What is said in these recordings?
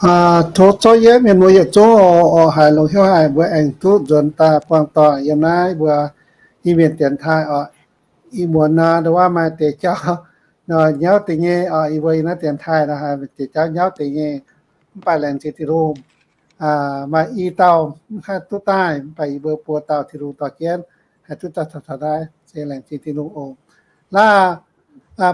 Tov zorqv yie mienh muoz yietc zungv oc, oc haiz longx hnyouv haic mbuo aengx duqv nzuonx daaih buangh doic yiem naaiv mbuo Iu-Mienh dienx taaih oc. Ih muonz nor ndongc wuov maaih deix jauv nyauv deix nyei oc. Yie mbuo yiem naaiv dienx taaih nor haiz deix jauv nyauv deix nyei, mv baac laengz zingh Tin-Hungh, maaih i dauh mv haih duqv daaih, mv baac yie mbuo buo dauh Tin-Hungh dorh jienv haih duqv daaih taux naaiv, se laengz zingh Tin-Hungh oc. Laav,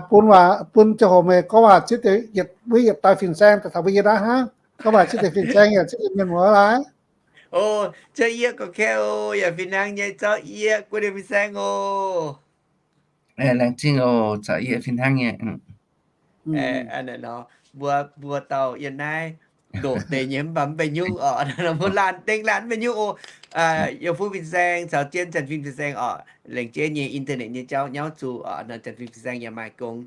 bun waac bun ziangh hoc meih gorngv waac zipv deix yietc, mbuo yietc dauh fin-saeng daaih taux mbuo yie naaiv hnangv. Gorngv waac zipv deix fin-saeng yaac zipv deix mienh muoz laaix. O, zauv yie gorx-kaeqv oc, yaac fih hnangv nyei zauv yie guv deix fin-saeng oc. Laengz zingh oc, zauv yie fih hnangv nyei. Mbuo, mbuo dauh yiem naaiv ndoqc deix nyei mv baac mv benx nyungc oc, mbuo laanh dengh laanh mv benx nyungc oc. Yiem fuqv fin-saeng caux jienv Janx-Fim fin-saeng oc, laengz jienv nyei internet nyei jauv nyauv zuqc oc, nor Janx-Fim fin-saeng yaac maaih gong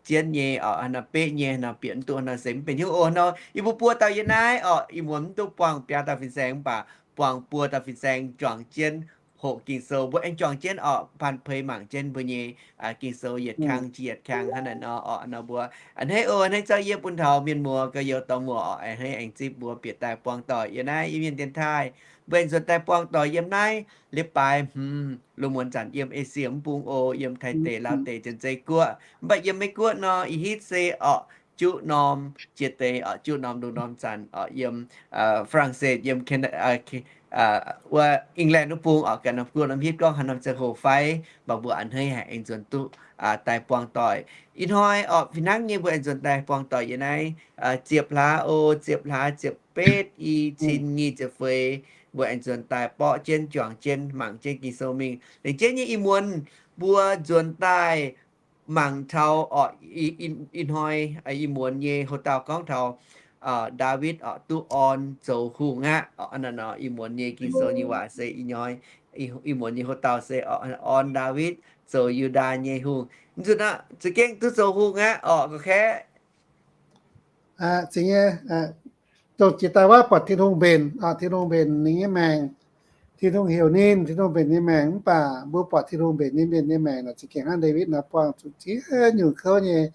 jienv nyei oc, haaix nor beqv nyei, haaix nor bieqc mv duqv, haaix nor se mv benx nyungc oc. Nor yie mbuo buo dauh yiem naaiv oc, ih muonz mv duqv buangh biaa dauh fin-saeng mv baac buangh buo dauh fin-saeng juangc jienv hoqc Ging-Sou. Mbuo aengx juangc jienv oc, paan peix mangc jienv mbuo nyei Ging-Sou yietc kang jiex yietc kang hnangv naaiv nor oc. Nor mbuo a'hneiv oc, a'hneiv zauv yie bun taux mienh muoz gauh youz dorngx muoc oc, a'hneiv aengx zipv mbuo bieqc daaih buangh doic yiem naaiv Iu-Mienh dienx taaih. Mbuo aengx nzuonx daaih buangh doic yiem naaiv liepc baaix hmz lungh muonz zanc yiem Esie mv bung oc, yiem Taiv deic, Laauv deic, Janx-Zei Guoqv. Mv baac yiem Meiv Guoqv nor ih hitv se oc, juqv norm jiex deix oc, juqv norm lungh norm zanc oc, yiem Faa^lang^setv, yiem wuov England wuov bung oc, ganh norm guoqv norm hitv gorngv haaix norm ziangh hoc fai, mv baac mbuo a'hneiv haic aengx nzuonx duqv daaih buangh doic. Ih hnoi oc fih hnangv nyei mbuo aengx nzuonx daaih buangh doic yiem naaiv ziepc hlaax oc, ziepc hlaax ziepc betv, i cin nyic ziepc feix, mbuo aengx nzuonx daaih borqv jienv juangc jienv mangc jienv Ging-Sou mingh. Laengz jienv nyei ih muonz mbuo nzuonx daaih mangc taux oc, ih hnoi ih muonz nyei houx-dauh gorngv taux Ndaawitv oc duqv orn zoux hungh aqv. Ih muonz nyei Ging-Sou nyei waac se ih muonz nyei houx-dauh se orn Ndaawitv zoux Yu^ndaa nyei hungh. Nzunc za'gengh duqv zoux hungh aqv oc, gorx-kaeqv. Dongh jiex daaih wuov buatc Tin-Hungh mbenc, Tin-Hungh mbenc ninh nyei maengc. Tin-Hungh heuc ninh, Tin-Hungh mbenc ninh maengc, mv baac mbuo buatc Tin-Hungh mbenc ninh, mbenc ninh maengc nor, za'gengh hnangv Ndaawitv nor buangh zuqc ziex nyungc kouv nyei.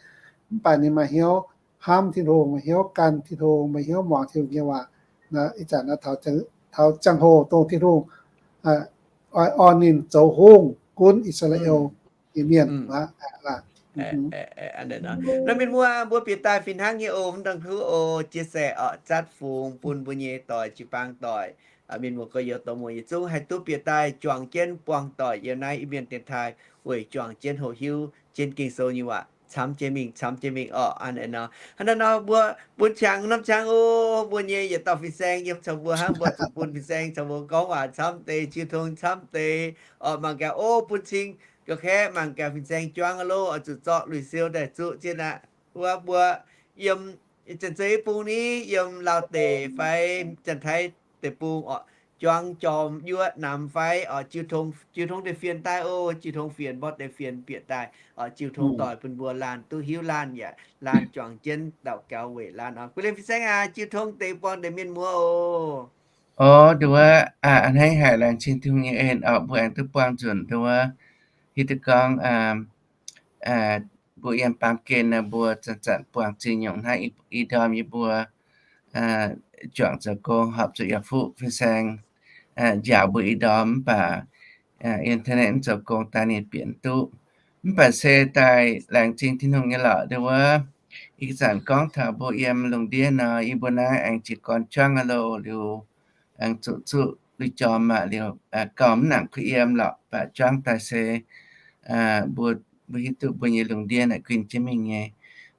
Mv baac ninh maaih hnyouv hnamv Tin-Hungh, maaih hnyouv gan Tin-Hungh, maaih hnyouv muangx Tin-Hungh nyei waac. Ih zanc taux ziangh hoc dongh Tin-Hungh oix orn ninh zoux hungh gunv I^saa^laa^en nyei mienh aqv. Nor mienh muoz, mbuo bieqc daaih fih hnangv nyei oc, mv dangh kuv oc, chia sẻ oc, zatv fungx bun mbuo nyei doic, jiu-baang doic. Mienh muoz gorx-youz dorh muoz yietc zungv haih duqv bieqc daaih juangc jienv buangh doic yiem naaiv Iu-Mienh dienx taaih weic juangc jienv hoqc hiuv jienv Ging-Sou nyei waac camv jienv mingh, camv jienv mingh oc. Hnangv naaiv nor mbuo bun qangx norm qangx oc, mbuo nyei yietc dauh fin-saeng yiem caux mbuo hnangv, mbuo zuqc bun fin-saeng caux mbuo gorngv waac camv deix, jiu tong camv deix oc. Mangc gaax oc, bun cing gorx-kaeqv mangc gaax fin-saeng juangv loh oc, zuqc zorqv lui-siou daaih zuqv jienv aqv. Wuov mbuo yiem Janx-Zei bung ni, yiem Laauv deic fai Janx-Taiv deic-bung oc, juangv jorm yuoqv namx fai oc, jiu tong deix fienx daaih oc, jiu tong fienx mborqv deix fienx bieqc daaih oc, jiu tong doic bun mbuo laanh duqv hiuv laanh yaac laanh juangc jienv daux gaux weic laanh oc. Guv liemh fin-saeng aac, jiu tong deix buangh deix mienh muoz oc. Oc, nduov, a'hneiv haic laengz zingh Tin-Hungh nyei en oc, mbuo aengx duqv buangh nzunc nduov, hiuv duqv gorngv mbuo yiem baamh gen nor mbuo zanc-zanc buangh zingh nyungc hnangv ih ndorm yie mbuo juangc zoux gong horpc zuqc yaac fuqv fin-saeng njaaux mbuo ih ndorm mv baac internet mv zoux gong daaih ninh bieqc mv duqv. Mv baac se daaih laengz zingh Tin-Hungh nyei lorqc, nduov, ih zanc gorngv taux mbuo yiem lungh ndiev nor, yie mbuo naaiv aengx jiez gorn juangv aqv loh, liuz aengx zuqc zuqv lui-jorm aqv liuz, gauh mv nangc kuh yiem lorqc, baac juangv daaih se mbuo, mbuo hiuv duqv mbuo nyei lungh ndiev naaic guinh jienv mingh nyei.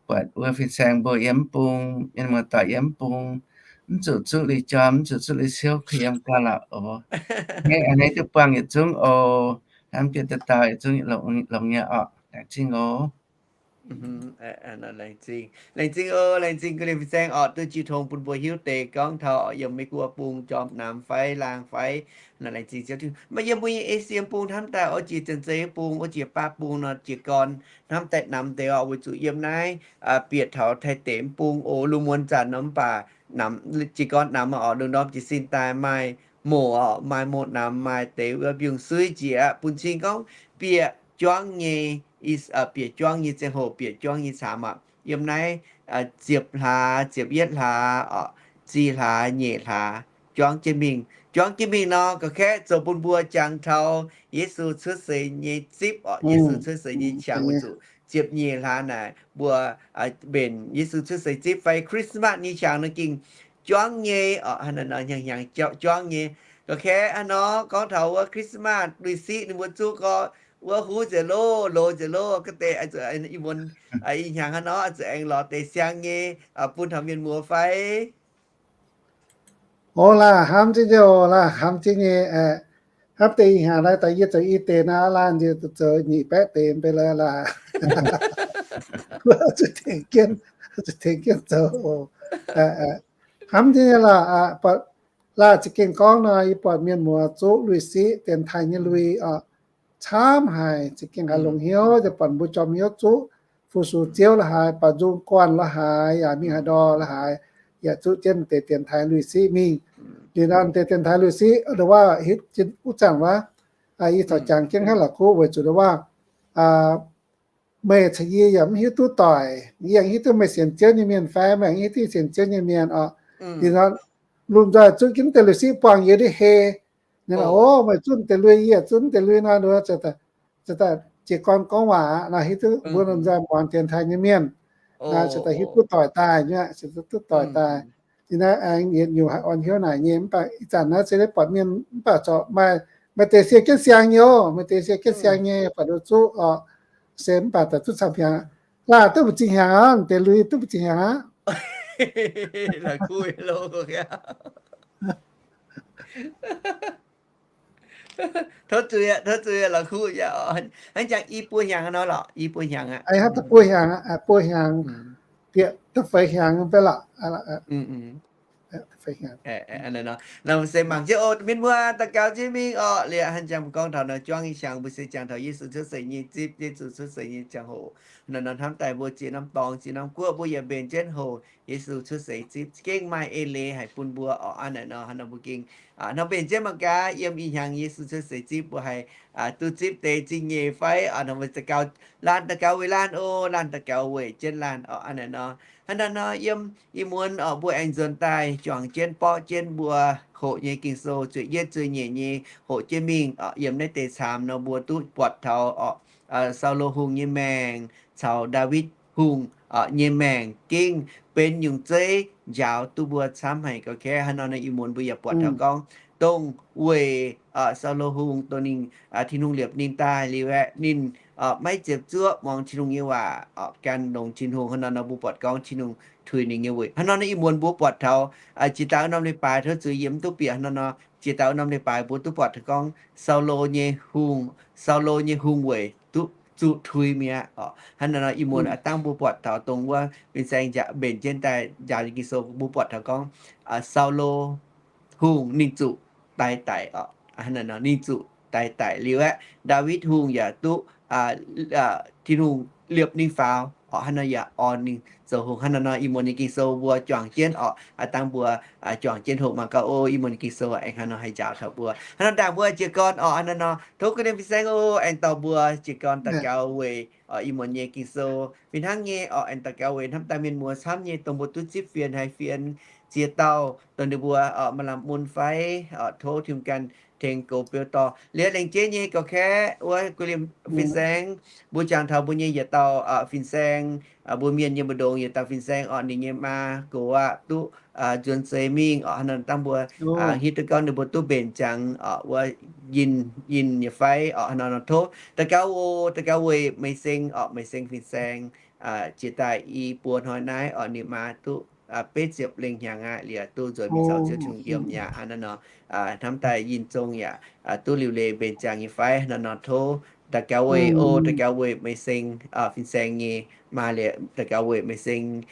Buatc wuov fin-saeng mbuo yiem mv bung, mienh muoz-doic yiem mv bung, mv zuqc zuqv lui-jorm, mv zuqc zuqv lui-siou kuh yiem gauh lorqc oc. A'hneiv duqv buangh yietc zungv oc. Hnamv jienv dauh dauh yietc zungv longx nyei oc. Laengz zingh oc. Laengz zingh oc, laengz zingh guv liemh fin-saeng oc, duqv jiu tong bun mbuo hiuv deix gorngv taux yiem Meiv-Guoqv bung jorm namx fai laangh fai. Naaiv laengz zingh Ziouv Tin-Hungh. Mv baac yiem mbuo nyei Esie bung hnamv daaih oc, jiex Janx-Zei bung oc, jiex baav bung nor, jiez gorn hnamv daaih namx deix oc, weic zuqc yiem naaiv bieqc taux Taiv deic mv bung oc, lungh muonz zanc nor mv baac jiez gorn namx oc, lungh ndorm jiez sin daaih maaih moc oc, maaih moc namx, maaih deix wuov mbiungc-suiv njiec aqv. Bun cing gorngv bieqc juangv nyei, bieqc juangv nyei ziangh hoc, bieqc juangv nyei camx aqv. yiem naaiv ziepc hlaax, ziepc yietv hlaax, zih hlaax, nyeic hlaax, juangv jienv mingh. Juangv jienv mingh nor, ga'kaeqv zoux bun mbuo jangx taux Yesu cuotv seix nyei zipv orqc, Yesu cuotv seix nyei qangx weic zuqc ziepc nyeic hlaax naaic mbuo mbenc Yesu cuotv seix zipv fai Christmas nyei qangx nor gengh juangv nyei orqc, hnyangx-hnyangx juangv nyei. Ga'kaeqv hnangv nor gorngv taux wuov Christmas lui-siqv ninh mbuo zuqv gorx, wuov huv nzengc loh, loz nzengc loh, ga'deix ih muonz ih hnyangx hnangv nor zuqc aengx lorz deix siang nyei bun taux mienh muoz fai? O, laah hnamv jienv nyei, laah hnamv jienv nyei. Hnamv deix ih hnyangx naaiv daaih yie zoux i deix naaiv, laanh yie zoux nyic baeqv deix mv bei lorqc, laah zuqc tengx jienv, zuqc tengx jienv zoux oc. Hnamv jienv nyei laah, laah za'gengh gorngv nor, yie buatc mienh muoz zuqv lui-siqv, dienx taaih nyei lui oc, camv haic, za'gengh haiz longc hnyouv, yie buatc mbuo jorm hnyouv zuqc fu-sux Ziouv la'haaix, baaux nzung guanh la'haaix, yaac mingh haaix ndau la'haaix, yaac zuqv jienv deix dienx taaih lui-siqv mingh. Liuz nor deix dienx taaih lui-siqv nduov waac hitv jienv wuov zanc wuov, yie taux jangx jienv hnangv la'kuqv weic zuqc nduov waac meih caux yie yaac mv hiuv duqv doic. Yie yaac mv hiuv duqv meih sienx Ziouv nyei mienh fai meih mv hiuv duqv yie sienx Ziouv nyei mienh oc. Liuz nor lomh nzoih zuqv jienv deix lui-siqv buangh yie ndiev hei. Ninh, o, meih zuqv deix lui, yie zuqv deix lui nor, nduov ziouc daaih jiez gorn gorngv waac aqv nor, hiuv duqv mbuo lomh nzoih muangx dienx taaih nyei mienh, ziouc daaih hiuv duqv doic daaih nyei, ziouc duqv doic daaih. Ih naaiv aengx yietc nyungc haih orn hnyouv naaic nyei, mv baac ih zanc naaiv se deix buatc mienh mv baac zorqv maaih, maaih deix siou jienv siang nyei oc, maaih deix siou jienv siang nyei, buatc nduov zuqv oc. Se mv baac daaih duqv camv hnyangx, laah duqv mbu'ziex hnyangx aqv, deix lui duqv mbu'ziex hnyangx aqv. Tov zuiz, tov zuiz, la'kuqv yaac hnangv jangx i buo hnyangx nor lorqc, i buo hnyangx aqv. Hnangv da'buo hnyangx, buo hnyangx, bieqc da'feix hnyangx mv bei lorqc. Nor se mangc jienv oc, mienh muoz daux gaux jienv mingh orqc. Liuz hnangv jangx gorngv taux nor, juangv nyei qangx mbuo se jangx taux Yesu cuotv seix nyei zipv, Yesu cuotv seix nyei ziangh hoc. Nor nor hnamv daaih mbuo ziex norm dorngx ziex norm guoqv mbuo yaac mbenc jienv hoqc Yesu cuotv seix zipv, gengh maaih eix leiz haic bun mbuo orqc. Hnangv naaic nor, hnangv nor mbuo gengh nor mbenc jienv mangc gaax, yiem ih hnyangx Yesu cuotv seix zipv mbuo haih duqv zipv deix zingh nyeic fai? Nor mbuo daux gaux, laanh daux gaux weic laanh oc, laanh daux gaux weic jienv laanh orqc. Hnangv naaic nor, hnangv naaiv nor yiem ih muonz orqc, mbuo aengx nzuonx daaih juangc jienv borqv jienv mbuo hoqc nyei Ging-Sou zueih yietv zueih nyeic nyei hoqc jienv mingh orqc. Yiem naaiv deix camx nor mbuo duqv buatc taux orqc, Saulo Hungh nyei maengc caux Ndaawitv Hungh nyei maengc gengh benx nyungc zeiv njaaux duqv mbuo camv haic gauh kaeqv. Hnangv nor nor ih muonz mbuo yaac buatc taux gorngv dongh weic Saulo Hungh dongh ninh, Tin-Hungh liepc ninh daaih liuz aeqv, ninh maiv ziepc zuoqv muangx Tin-Hungh nyei waac, gan longx Tin-Hungh. Hnangv nor nor mbuo buatc gorngv Tin-Hungh tuix ninh nyei weic. Hnangv nor nor ih muonz mbuo buatc taux jiex daaih norm leiz-baaix tov zuiz yie mv duqv bieqc. Hnangv nor nor jiex daaih norm leiz-baaix mbuo duqv buatc taux gorngv Saulo nyei hungh, Saulo nyei hungh weic duqv zuqc tuix mi'aqv orqc. Hnangv nor nor ih muonz aav dangh mbuo buatc taux dongh wuov fin-saeng mbenc jienv daaih njaaux nyei Ging-Sou mbuo buatc taux gorngv Saulo Hungh ninh zuqc daix daic orqc. Ninh zuqc daix daic liuz aeqv, Ndaawitv Hungh yaac duqv Tin-Hungh liepc ninh faaux orqc. Hnangv nor yaac orn ninh zoux hungh. Hnangv nor nor ih muonz nyei Ging-Sou mbuo juangc jienv orqc, aav dangh mbuo juangc jienv hoqc mangc gaax o, ih muonz nyei Ging-Sou aengx hnangv nor haih njaaux taux mbuo. Hnangv nor ndaangc mbuo jiex gorn orqc. Hnangv nor nor tov ga'ndiev fin-saeng o, aengx dorh mbuo jiex gorn daux gaux weic ih muonz nyei Ging-Sou fih hnangv nyei orqc. Aengx daux gaux weic hnamv daaih mienh muoz camv nyei dongh mbuo duqv zipv fienx haiz fienx ziex dauh dongh ninh mbuo maaih lamh mun fai. Tov Tin-Hungh ganh tengx goux beu dorh. Liuz laengz jeiv nyei gauh kaeqv wuov gu'liemh fin-saeng, mbuo jangx taux mbuo nyei yietc dauh fin-saeng, mbuo mienh nyei mbu'ndongx yietc dauh fin-saeng orqc, ninh nyei maa gox aqv duqv nzuonx seix mingh orqc. Hnangv nor dangh mbuo hiuv duqv gorngv ninh mbuo duqv mbenc ziangx orqc wuov yinh, yinh nyei fai orqc. Hnangv nor nor tov daux gaux o, daux gaux weic Meih Seng orqc, Meih Seng fin-saeng jiex daaih i buo hnoi naaiv orqc, ninh maa duqv betv ziepc lengh hnyangx aqv liuz duqv nzuonx mingh caux Ziouv Tin-Hungh yiem mi'aqv. Hnangv nor nor hnamv daaih yinh zong yaac duqv liuc leiz mbenc ziangx nyei fai. Hnangv nor nor tov daux gaux weic o, daux gaux weic Meih Seng fin-saeng nyei maa liuz daux gaux weic Meih Seng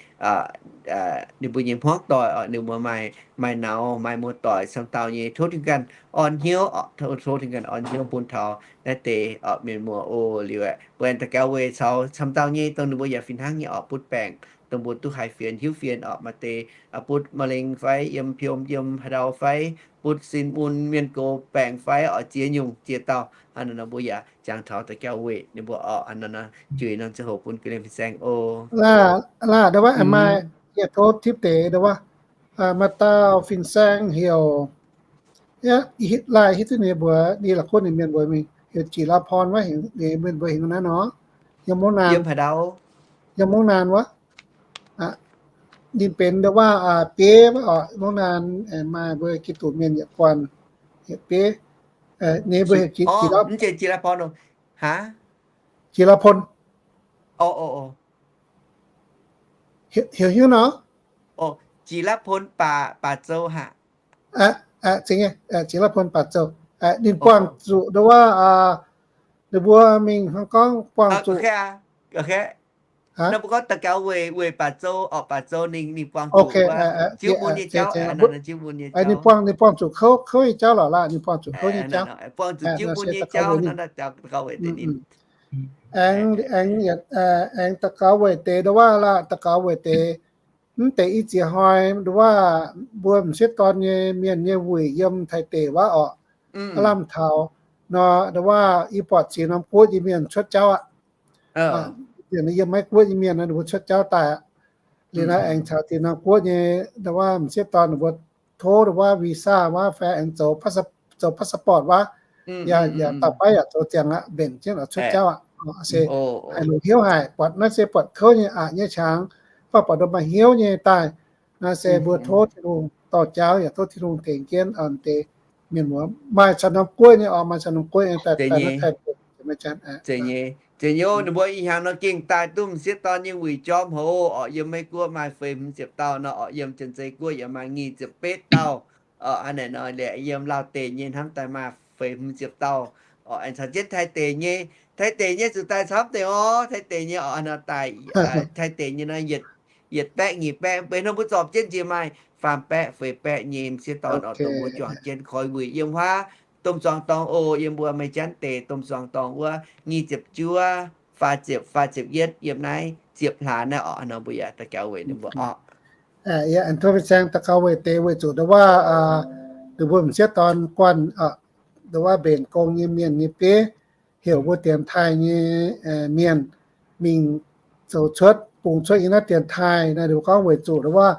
ninh mbuo nyei hmuangv doic orqc, ninh mbuo maaih, maaih nauz maaih muoz-doic camv dauh nyei. Tov Tin-Hungh ganh orn hnyouv orqc, tov Tin-Hungh ganh orn hnyouv bun taux naaiv deix orqc mienh muoz o. Liuz aeqv, mbuo aengx daux gaux weic caux camv dauh nyei dongh ninh mbuo yaac fih hnangv nyei orqc butv baengc dongh mbuo duqv haiz fienx hiuv fienx orqc, maaih deix butv ma'lengx fai yiem piom yiem haaix ndau fai butv sin mun mienh gox baengc fai oix ziex nyungc ziex dauh, hnangv nor mbuo yaac jangx taux daux gaux weic ninh mbuo orqc, hnangv nor juix norm ziangh hoc bun ga'lien fin-saeng oc. Laah, laah, ndau wuov maaih yietc tov tipv deix ndau wuov, maaih dauh fin-saeng heuc, laaih hiuv duqv ninh mbuo, ninh la'kuqv ninh mienh mbuo mingh, heuc Jic Laa Porn wuov, ninh mienh mbuo heuc naaiv nor, yiem mungv naanc, yiem haaix ndau, yiem mungv naanc wuov. Ninh benx ndau wuov bieiv wuov oc, mungv naanc maaih mbuo Giduc mienh yietc guanh, yietc bieiv, ninh mbuo heuc Jic, Jic Laa, mv zeiz Jic Laa Porn, Jic Laa Porn. Heuc hiuv nor, Jic Laa Porn baac, baac Zou haic. Jic Laa Porn baac Zou. Ninh buangh zuqc ndau wuov, ninh mbuo mingh hnangv gorngv buangh zuqc. Naaiv mbuo gorngv daux gaux weic, weic baac Zou, orqc, baac Zou ninh, ninh buangh zuqc wuov ziouv mun nyei jauv, ninh buangh, ninh buangh zuqc kouv, kouv nyei jauv lorqc laah, ninh buangh zuqc kouv nyei jauv. Buangh zuqc ziouv mun nyei jauv, daux gaux weic deix ninh. Aengx, aengx daux gaux weic deix ndau wuov laah, daux gaux weic deix, mv deix i ziex hnoi ndau wuov mbuo m'sieqv dorn nyei mienh nyei wuic yiem Taiv deic wuov orqc, aav lamh taux nor ndau wuov yie buatc ziex norm guoqv nyei mienh cuotv jauv aqv. Yiem Meiv Guoqv nyei mienh ninh mbuo cuotv jauv daaih aqv. Liuz naaiv aengx caux ziex norm guoqv nyei ndau wuov m'sieqv dorn ninh mbuo tov ndau wuov visa wuov fai aengx zoux, zoux passport wuov, yaac, yaac dauh baav yaac zoux ziangx aqv, mbenc jienv oix cuotv jauv aqv. Se haiz longc hnyouv haic, buatc naaiv se buatc kouv nyei aqc nyei qangx, mv baac buatc ndongc maaih hnyouv nyei daaih. Naaiv se mbuo tov Tin-Hungh dorh jauv, yaac tov Tin-Hungh tengx jienv deix mienh muoz. Maaih caux norm guoqv nyei orqc, maaih caux norm guoqv nyei daaih, daaih naaiv Taiv, zeiz nyei, zeiz nyei. Ninh mbuo ih hnyangx nor gengh daaih duqv m'sieqv dorn nyei wuic jorm hoc orqc. Yiem Meiv Guoqv maaih feix hmz ziepc dauh nor orqc, yiem Janx-Zei Guoqv yaac maaih nyic ziepc betv dauh orqc. Hnangv naaic nor liuz yiem Laauv deic nyei hnamv daaih maaih feix hmz ziepc dauh orqc. Aengx caux jienv Taiv deic nyei, Taiv deic nyei zuqc daaih camv deix orqc. Taiv deic nyei orqc, nor daaih, Taiv deic nyei nor yietc, yietc baeqv nyic baeqv, benx hnangv mbuo zorpc jienv njiec maaih faam baeqv feix baeqv nyei m'sieqv dorn orqc, dongh mbuo juangc jienv koi wuic yiem wuov domh zuangx dorngx oc. Yiem mbuo Meiv Janx deic domh zuangx dorngx wuov nyic ziepc juov, faah ziepc, faah ziepc yietv, yiem naaiv ziepc hlaax naaiv orqc. Nor mbuo yaac daux gaux weic ninh mbuo orqc. Yaac aengx tov fin-saeng daux gaux weic deix weic zuqc ndau wuov, ninh mbuo m'sieqv dorn guanh ndau wuov mbenc gong nyei mienh nyei bieiv heuc mbuo dienx taaih nyei mienh mingh zoux cuotv, bungx cuotv yiem naaiv dienx taaih naaiv. Ninh mbuo gorngv weic zuqc ndau wuov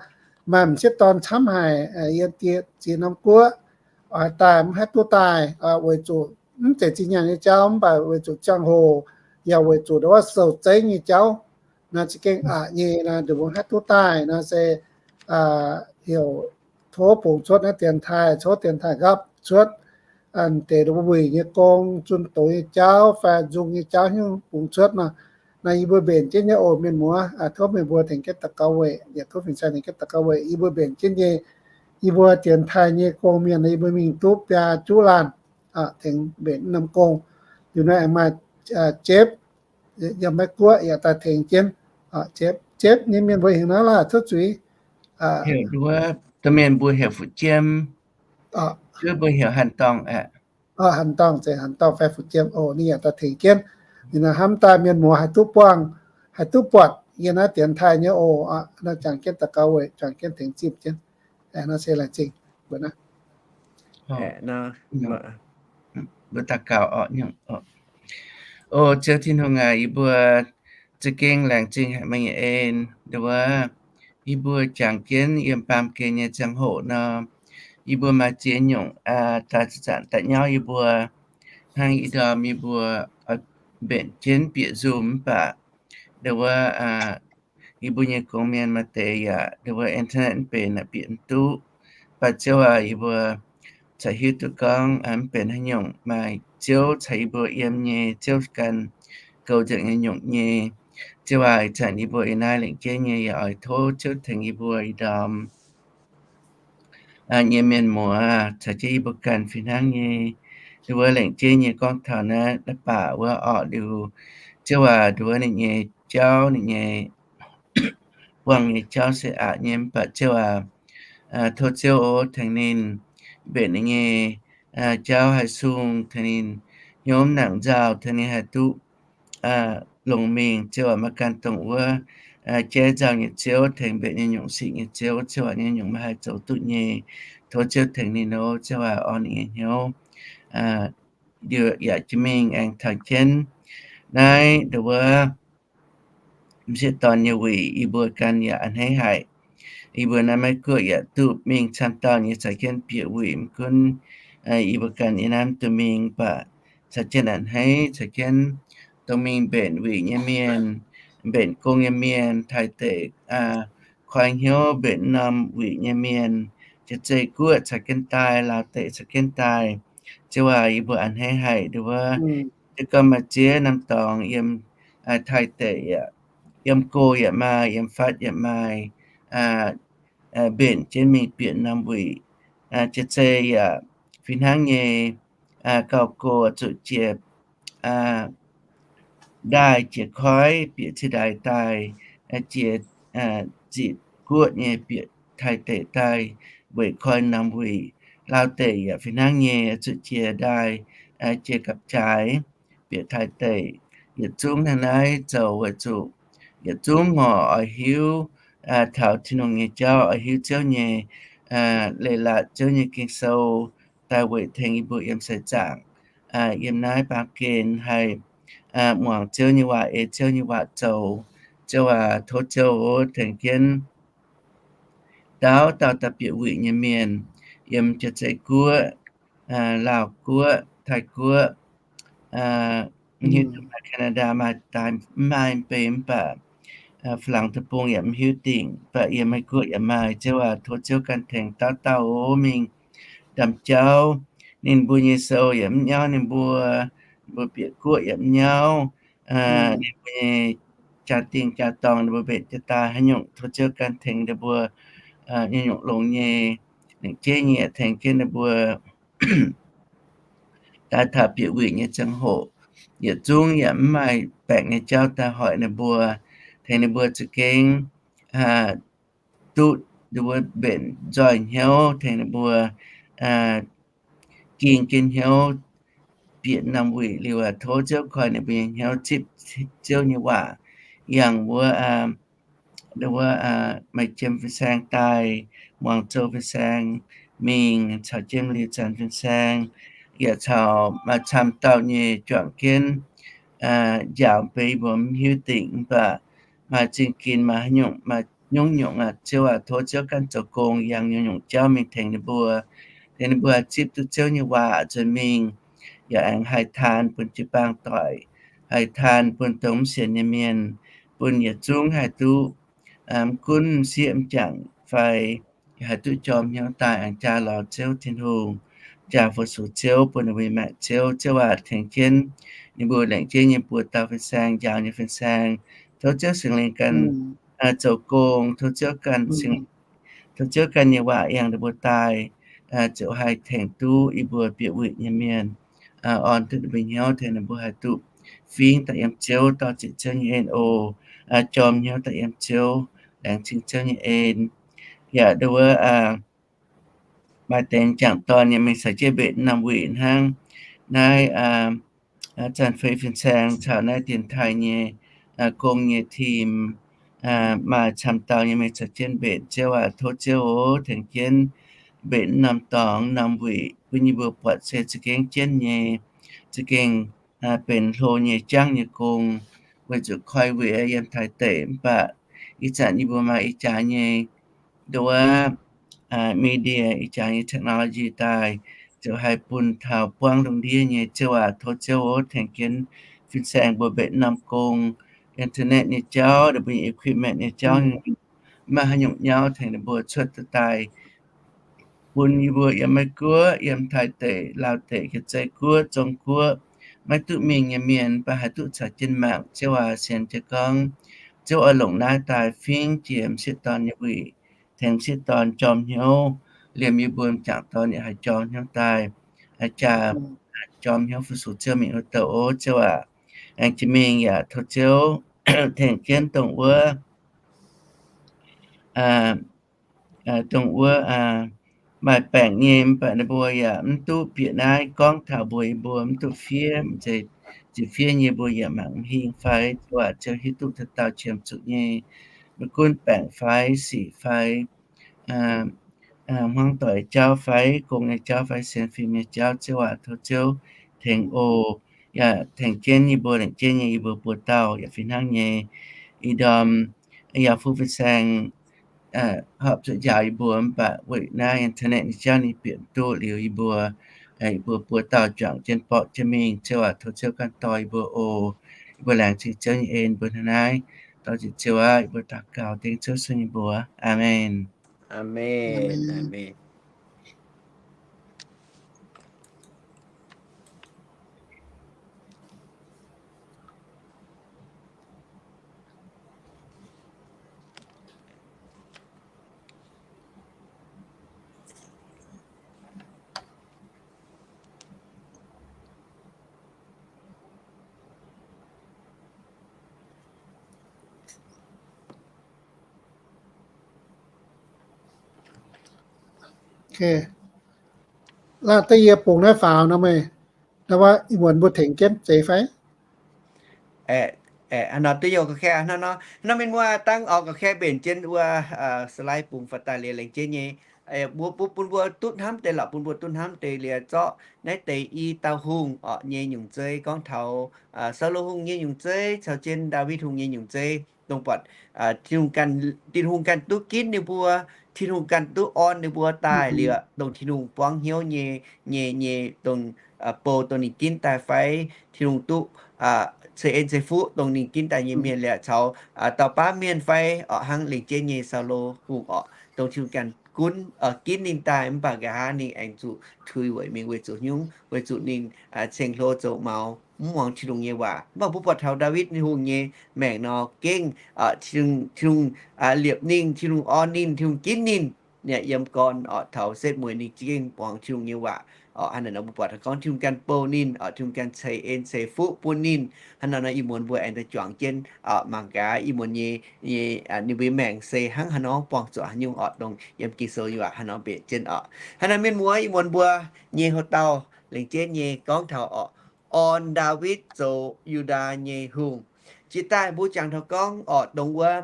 maaih m'sieqv dorn camv haic yiem ziex norm guoqv, oix daaih mv haih duqv daaih weic zuqc mv zeiz zinh nyaanh nyei jauv, mv baac weic zuqc ziangh hoc, yaac weic zuqc ndau wuov sou zeiv nyei jauv. Naaiv za'gengh aqc nyei naaiv, ninh mbuo mv haih duqv daaih naaiv se heuc tov bungx cuotv naaiv dienx taaih, tov dienx taaih nqaapv cuotv deix wuic nyei gong, zunh doz nyei jauv fai nzung nyei jauv hiuv bungx cuotv nor. Naaiv yie mbuo mbenc jienv nyei oc mienh muoz, tov mienh mbuo tengx jienv daux gaux weic, yaac tov fin-saeng tengx jienv daux gaux weic. Yie mbuo mbenc jienv nyei, yie mbuo dienx taaih nyei gong mienh, yie mbuo mingh duqv biaa juqv laanh tengx mbenc norm gong. Liuz naaiv aengx maaih Jepv yiem Meiv Guoqv yaac daaih tengx jienv. Jepv, Jepv nyei mienh mbuo heuc naaiv laah cuotv zuiz, heuc wuov domh mienh mbuo heuc Fuqv Jiem, wuov mbuo heuc Hanh Dorngh aqv. Hanh Dorngh, zeiz Hanh Dorngh fai Fuqv Jiem oc, ninh yaac daaih tengx jienv. Ninh hnamv daaih mienh muoz haih duqv buangh, haih duqv buatc yiem naaiv dienx taaih nyei oc. Naaiv jangx jienv daux gaux weic, jangx jienv tengx zimh jienv. Naaiv se laengz zingh mbuo naaiv. Mbuo daux gaux oc. O Ziouv Tin-Hungh aac, yie mbuo za'gengh laengz zingh haic meih nyei en, nduov yie mbuo jangx jienv yiem baamh gen nyei ziangh hoc nor, yie mbuo maaih ziex nyungc daaih zanc-zanc daaih nyauv yie mbuo, hnangv ih ndorm yie mbuo mbenc jienv bieqc Zoom mv baac nduov yie mbuo nyei gong mienh maaih deix yaac nduov internet mv benx, bieqc mv duqv. Mv baac Ziouv aac, yie mbuo caux hiuv duqv gorngv mv benx haaix nyungc, maaih Ziouv caux yie mbuo yiem nyei, Ziouv ganh goux nzengc nyei nyungc nyei. Ziouv aac, ih zanc yie mbuo ih naaiv lengc jeiv nyei yaac oix tov Ziouv tengx yie mbuo ih ndorm nyei mienh muoz caux jienv yie mbuo ganh fih hnangv nyei. Nduov lengc jeiv nyei gorngv taux naaiv baac wuov orqc liuz, Ziouv aac, nduov ninh nyei jauv, ninh nyei buangh nyei jauv se aqc nyei mv baac Ziouv aac, tov Ziouv oc tengx ninh mbenc ninh nyei jauv haih sung, tengx ninh hnyouv mv nangc nzauh, tengx ninh haih duqv longx mingh. Ziouv aac, maiv gan dongh wuov jaiv nzauh nyei Ziouv, tengx mbenc nyei nyungc, sic nyei Ziouv, Ziouv aac, nyei nyungc meih haih zoux duqv nyei. Tov Ziouv tengx ninh oc, Ziouv aac, orn ninh nyei hnyouv. Liuz yaac jiex mingh aengx taux jienv naaiv nduov wuov m'sieqv dorn nyei wuic, yie mbuo ganh yaac a'hneiv haic. Yie mbuo naaiv Meiv Guoqv yaac duqv mingh camv dauh nyei caux jienv bieqc wuic mv gunv yie mbuo ganh yiem naaiv mv duqv mingh, mv baac caux jienv a'hneiv, caux jienv dongh mingh mbenc wuic nyei mienh, mbenc gong nyei mienh, taaih deic koi hnyouv mbenc norm wuic nyei mienh, jiex zei guoqv caux jienv daaih, laauh deic caux jienv daaih. Ziouv aac, yie mbuo a'hneiv haic nduov wuov. Se gorngv maaih ziex norm dorngx yiem taaih deic yaac, yiem go yaac maaih, yiem fatv yaac maaih, mbenc jienv mingh bieqc norm wuic. Jiex zei yaac fih hnangv nyei, gauh go zuqc jiex ndaaih jiex koiv bieqc ciev ndaaih daaih, jiex ziqc guoqv nyei bieqc taaih deic daaih weic koi norm wuic. Laauh deic yaac fih hnangv nyei, zuqc jiex ndaaih, jiex gapv-jaaix bieqc taaih deic. Yietc zungv naaiv naaiv zoux weic zuqc yietc zungv ngorc oix hiuv taux Tin-Hungh nyei jauv, oix hiuv Ziouv nyei leiz-latc, Ziouv nyei Ging-Sou, daaih weic tengx yie mbuo yiem seix zaangc, yiem naaiv baamh gen haih muangx Ziouv nyei waac, ei Ziouv nyei waac zoux. Ziouv aac, tov Ziouv tengx jienv dauh dauh daaih bieqc wuic nyei mienh, yiem jiex zei guoqv, Laauh guoqv, Taiv guoqv, mv hiuv duqv maaih Canada maaih daaih mv maaih mv bei, mv baac Faa-laangc deic-bung yaac mv hiuv dingc, mv baac yiem Meiv Guoqv yaac maaih. Ziouv aac, tov Ziouv ganh tengx dauh dauh oc mingh ndaamv-jauv. Ninh mbuo nyei sou yaac mv nyauv ninh mbuo, ninh mbuo bieqc guoqv yaac mv nyauv, ninh mbuo nyei jaa-dingh jaa-dorngh, ninh mbuo mbenc jiex daaih haaix nyungc, tov Ziouv ganh tengx ninh mbuo nyei nyungc longx nyei. Lengc jeiv nyei yaac tengx jienv ninh mbuo daaih taux bieqc wuic nyei ziangh hoc, yietc zungv yaac mv maaih baengc nyei jauv daaih hoic ninh mbuo, tengx ninh mbuo za'gengh duqv ninh mbuo mbenc nzoih hnyouv, tengx ninh mbuo ging jienv hnyouv bieqc norm wuic liuz aac, tov Ziouv koi ninh mbuo nyei hnyouv zipv Ziouv nyei waac, yangh wuov, wuov maaih jiem fin-saeng daaih, muangx zou fin-saeng mingh, caux jiem liuz zanc fin-saeng, yaac caux maaih camv dauh nyei juangc jienv njaaux mbeix mbuo mv hiuv dingc, mv baac maaih zingh ginx maaih haaix nyungc, maaih nyungc-nyungc aac, Ziouv aac, tov Ziouv ganh zoux gong yangh nyungc-nyungc jauv mingh tengx ninh mbuo, tengx ninh mbuo haih zipv duqv Ziouv nyei waac nzuonx mingh, yaac aengx haih taan bun jiu-baang doic, haih taan bun dongh mv sienx nyei mienh, bun yietc zungv haih duqv mv gunv m'sieqv m'jangc fai haih duqv jorm hnyouv daaih aengx jaa lorz Ziouv Tin-Hungh, jaa fu-sux Ziouv, bun ninh mbuo maengc Ziouv. Ziouv aac, tengx jienv ninh mbuo lengc jeiv nyei buoz dauh fin-saeng, njaaux nyei fin-saeng. Tov Ziouv Singx Lingh ganh zoux gong, tov Ziouv ganh, tov Ziouv ganh nyei waac yangh ninh mbuo daaih, ziouc haih tengx duqv yie mbuo bieqc wuic nyei mienh, orn duqv ninh mbuo hnyouv, tengx ninh mbuo haih duqv fingx daaih yiem Ziouv, dorh ziec Ziouv nyei en oc, jorm hnyouv daaih yiem Ziouv, laengz zingh Ziouv nyei en. Yaac nduov wuov maaih deix m'jangc dorn nyei mingh caux jienv mbenc norm wuic hnangv. Naaiv Zanc Fei fin-saeng caux naaiv dienx taaih nyei gong nyei team maaih camv dauh nyei mingh caux jienv mbenc. Ziouv aac, tov Ziouv oc tengx jienv mbenc norm dorngx norm wuic bun yie mbuo buatc se za'gengh jienv nyei, za'gengh benx hlo nyei jangv nyei gong, weic zuqc koi wuic yiem taaih deic, mv baac ih zanc yie mbuo maaih ih jaax nyei nduov media, ih jaax nyei technology daaih, ziouc haih bun taux buangv lungh ndiev nyei. Ziouv aac, tov Ziouv oc tengx jienv fin-saeng mbuo mbenc norm gong, internet nyei jauv, ninh mbuo nyei equipment nyei jauv, mv maaih haaix nyungc nyauv tengx ninh mbuo cuotv daaih, bun yie mbuo yiem Meiv Guoqv, yiem Taiv deic, Laauv deic, Jiex Zei Guoqv, Zong Guoqv, maiv duqv mingh nyei mienh mv baac haih duqv caux jienv mangc. Ziouv aac, sienx jiez gorngv Ziouv oix longc naaiv daaih fingx jiex m'sieqv dorn nyei wuic, tengx m'sieqv dorn jorm hnyouv, liemh yie mbuo m'jangc dorn yaac haih jorm hnyouv daaih, jaa jorm hnyouv fu-sux Ziouv mingh wuov douh oc. Ziouv aac, aengx jiex mingh yaac tov Ziouv tengx jienv dongh wuov dongh wuov maaih baengc nyei mv baac ninh mbuo yaac mv duqv bieqc naaiv gorngv taux mbuox yie mbuo, mv duqv fiev, m'zeiz ziqc fiev nyei mbuo yaac mangc mv hingh fai. Ziouv aac, Ziouv hiuv duqv dauh dauh qiemx zuqc nyei. maiv gunv baengc fai sic fai hmuangv doic jauv fai gong nyei jauv fai sienx fim nyei jauv, Ziouv aac, tov Ziouv tengx oc. Yaac tengx jienv yie mbuo, lengc jienv nyei yie mbuo buo dauh yaac fih hnangv nyei. Ih ndorm yaac fuqv fin-saeng horpc zuqc njaaux yie mbuo, mv baac weic naaiv internet nyei jauv ninh bieqc duqv liuz yie mbuo, yie mbuo buo dauh juangc jienv borqv jienv mingh. Ziouv aac, tov Ziouv ganh dorh yie mbuo oc. Yie mbuo laengz zingh Ziouv nyei en mbuo hnangv naaiv. Dorh nzengc Ziouv aav, yie mbuo daux gaux dengv Ziouv sun yie mbuo. Aamen. Aamen. Laatc deix yie bungx naaiv faaux nor meih, naaiv ih muonz mbuo tengx jienv zeiz fai? Nor duqv youh ga'kaeqv nor, nor mienh muoz dangv oix ga'kaeqv mbenc jienv wuov slide bungx faaux daaih liuz lengc jienv nyei. Mbuo bun mbuo duqv hnamv deix lorqc, bun mbuo duqv hnamv deix liuz zorqv naaiv deix i dauh hungh orqc nyei nyungc zeiv, gorngv taux Saulo hungh nyei nyungc zeiv caux jienv Ndaawitv hungh nyei nyungc zeiv, dongh buatc Tin-Hungh ganh, Tin-Hungh ganh duqv ginv ninh mbuo, Tin-Hungh ganh duqv orn ninh mbuo daaih liuz, dongh Tin-Hungh buangv hnyouv nyei, nyei, nyei dongh bou dongh ninh ginv daaih fai, Tin-Hungh duqv ceix en ceix fuqv dongh ninh ginv daaih nyei mienh liuz caux dauh baav mienh fai orqc, hnangv lengc jienv nyei Saulo hungh orqc, dongh Tin-Hungh ganh gunv, ginv ninh daaih mv baac nqa'haav ninh aengx zuqc tuix weic mingh weic zuqc nyungc, weic zuqc ninh ceng-hlo zoux maux, mv muangx Tin-Hungh nyei waac. Mv baac mbuo buatc taux Ndaawitv hungh nyei maengc nor gengh Tin-Hungh liepc ninh, Tin-Hungh orn ninh, Tin-Hungh ginv ninh. Yiem gorn orqc taux setv mueiz ninh gengh muangx Tin-Hungh nyei waac. Orqc hnangv naaic nor mbuo buatc taux gorngv Tin-Hungh ganh bou ninh, orqc Tin-Hungh ganh ceix en ceix fuqv bun ninh. Hnangv naaic nor ih muonz mbuo aengx daaih juangc jienv mangc gaax ih muonz nyei, nyei, ninh mbuo maengc se hnangv haaix nor buangh zuqc haaix nyungc orqc, dongh yiem Ging-Sou nyei waac hnangv nor mbenc jienv orqc. Hnangv naaic mienh muoz, ih muonz mbuo nyei houx-dauh lengc jienv nyei gorngv taux orqc, orn Ndaawitv zoux Yu^ndaa nyei hungh. Jiex daaih mbuo jangx taux gorngv orqc dongh wuov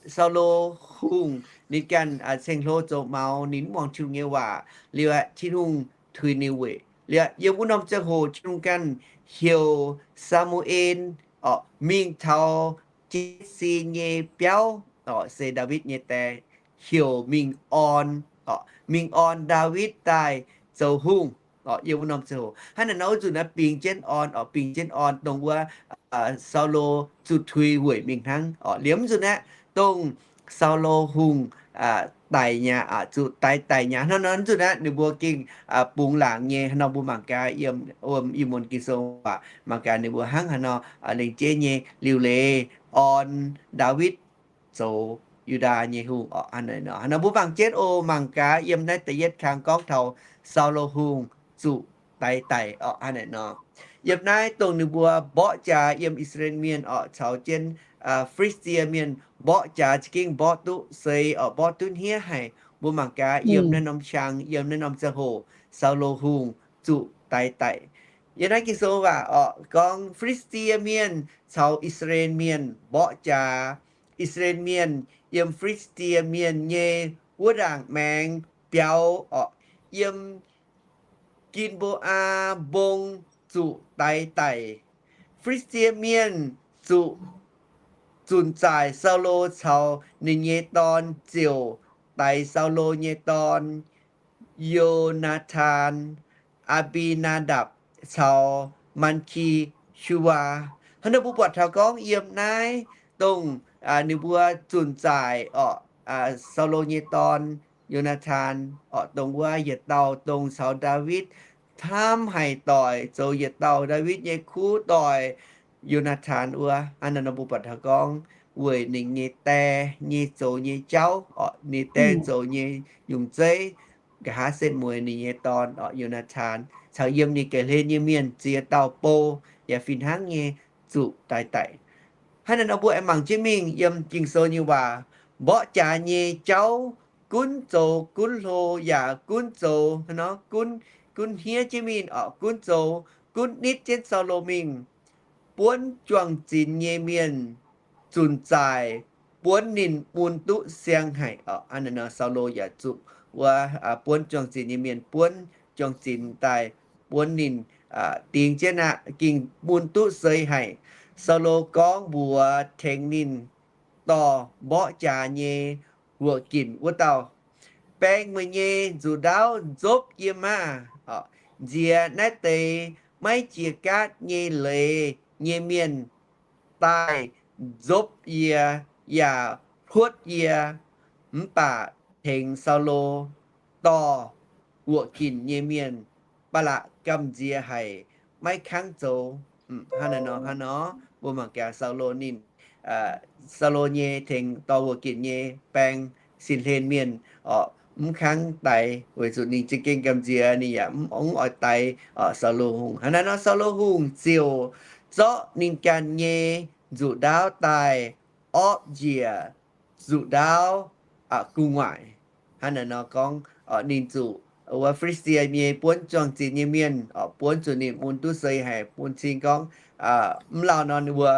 Saulo hungh ninh ganh ceng-hlo zoux maux, ninh mv muangx Tin-Hungh nyei waac liuz, Tin-Hungh tuix ninh weic liuz, yiem wuov norm ziangh hoc Tin-Hungh ganh heuc Saa^mu^en orqc mingh taux Jetc^si nyei biauv orqc, se Ndaawitv nyei die, heuc mingh orn, mingh orn Ndaawitv daaih zoux hungh orqc. Yiem wuov norm ziangh hoc hnangv naaic nor wuov nzunc naaiv bingx jienv orn orqc, bingx jienv orn dongh wuov Saulo zuqc tuix weic mingh hnangv orqc. Liemh nzunc aeqv, dongh Saulo hungh daic nyei, zuqc daix daic nyei hnangv nor, nzunc naaiv ninh mbuo gengh bungx laangc nyei hnangv nor. Mbuo mangc gaax yiem, yiem ih muonz Ging-Sou waac mangc gaax ninh mbuo hnangv haaix nor lengc jeiv nyei liuc leiz orn Ndaawitv zoux Yu^ndaa nyei hungh orqc. Hnangv naaic nor, hnangv nor mbuo mangc jienv oc. Mangc gaax yiem naaiv da'yietv kang gorngv taux Saulo hungh zuqc daix daic orqc. Hnangv naaic nor, yiem naaiv dongh ninh mbuo mborqv jaax yiem I^saa^laa^en Mienh orqc caux jienv Fi^li^saa^die Mienh mborqv jaax za'gengh mborqv duqv seix orqc, mborqv duqv hniev haic. Mbuo mangc gaax yiem naaiv norm qang, yiem naaiv norm ziangh hoc Saulo hungh zuqc daix daic. Yiem naaiv Ging-Sou waac orqc gorngv Fi^li^saa^die Mienh caux I^saa^laa^en Mienh mborqv jaax. I^saa^laa^en Mienh yiem Fi^li^saa^die Mienh nyei wuov ndaangc maengx biaux orqc, yiem Gin^mbo^aa Mbong zuqc daix daic. Fi^li^saa^die Mienh zuqc zunc zaaic Saulo caux ninh nyei dorn ziouc daix Saulo nyei dorn, Yo^naa^tan, Aa^mbi^naa^ndapc caux Maa^ki^shu^waa. Hnangv naaiv mbuo buatc taux gorngv yiem naaiv dongh ninh mbuo zunc zaaic orqc, Saulo nyei dorn, Yo^naa^tan orqc, dongh wuov yietc dauh dongh caux Ndaawitv hnamv haic doic, zoux yietc dauh Ndaawitv nyei kuv doic, Yo^naa^tan wuov. Hnangv naaiv nor mbuo buatc taux gorngv weic ninh nyei die nyei zoux nyei jauv orqc, ninh die zoux nyei nyungc zeiv, nqa'haav setv mueiz ninh nyei dorn orqc, Yo^naa^tan caux yiem ninh ga'hlen nyei mienh ziex dauh bou yaac fih hnangv nyei zuqc daix daic. Hnangv naaiv nor mbuo aengx mangc jienv mingh yiem Ging-Sou nyei waac, mborqv jaax nyei jauv gunv zoux gunv hlo yaac gunv zoux hnangv nor gunv, gunv hniev jienv mingh orqc, gunv zoux, gunv nitv jienv Saulo mingh, buonv juang-zinx nyei mienh zunc zaaic buonv ninh mun duqv siang haic. Hnangv naaic nor Saulo yaac zuqc wuov buonv juang-zinx nyei mienh buonv juang-zinx daaih buonv ninh dingx jienv aqv, ging mun duqv seix haic. Saulo gorngv mbuox tengx ninh dorh mborqv jaax nyei wuoqc ginc wuov dauh, Baeng meih nyei nzuqc ndaauv nzopv yie maah! Nziex naaiv deix maiv jiex gaatv nyei leiz nyei mienh daaih nzopv yie yaac hluotv yie. Mv baac tengx Saulo dorh wuoqc ginc nyei mienh ba'laqc gamh nziex haic, maiv kangv zoux. Hnangv naaic nor, hnangv nor, mbuo mangc gaax Saulo ninh, Saulo nyei tengx dorh wuoqc ginc nyei baeng sin-hlen mienh orqc, mv kangv daix weic zuqc ninh za'gengh gamh nziex, ninh yaac mv ongv oix daix orqc Saulo Hungh. Hnangv naaic nor Saulo Hungh ziouc zorqv ninh ganh nyei nzuqc ndaauv daaih orpv njiec nzuqc ndaauv gu'nguaaic. Hnangv naaic nor gorngv ninh zuqc wuov Fi^li^saa^die nyei buonv juang-zinx nyei mienh orqc buonv zuqc ninh mun duqv seix haic, bun cing gorngv mv lauh nor ninh mbuo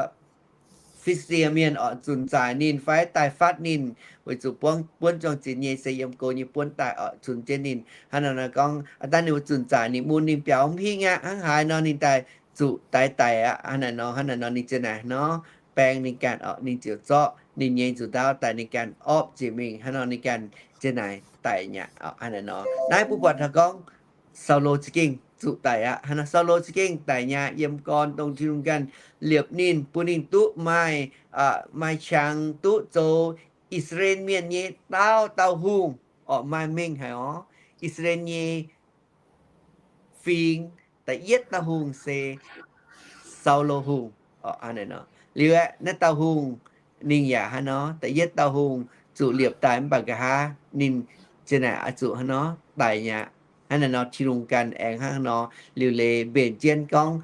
Fi^li^saa^die mienh orqc zunc zaaic ninh fai daaih fatv ninh, weic zuqc buonv juang-zinx nyei se yiem go nyei buonv daaih orqc zunc jienv ninh. Hnangv naaic nor gorngv aa dangh ninh mbuo zunc zaaic ninh mun ninh biaux mv hingh aqv, hnangv haaix nor ninh daaih zuqc daix daic aqv. Hnangv naaic nor, hnangv naaic nor ninh ziouc naaic nor baeng ninh ganh orqc, ninh ziouc zorqv ninh nyei nzuqc ndaauv daaih ninh ganh orpv njiec mingh. Hnangv nor ninh ganh ziouc naaic daic nyaqc. Hnangv naaic nor naaiv mbuo buatc taux gorngv Saulo za'gengh zuqc daic aqv. Hnangv nor Saulo za'gengh daic nyaqc. Yiem gorn dongh Tin-Hungh ganh liepc ninh, bun ninh duqv maaih, maaih qangx duqv zoux I^saa^laa^en Mienh nyei daauh dauh hungh orqc, maaih mengh haic orqc. I^saa^laa^en nyei fingx da'yietv dauh hungh se Saulo Hungh. Liuz aeqv, naaiv dauh hungh ninh yaac hnangv nor, da'yietv dauh hungh zuqc liepc daaih mv baac nqa'haav ninh ziouc naaic oix zuqc hnangv nor daic nyaqc. Hnangv naaic nor Tin-Hungh ganh aengx hnangv nor liuc leiz mbenc jienv gorngv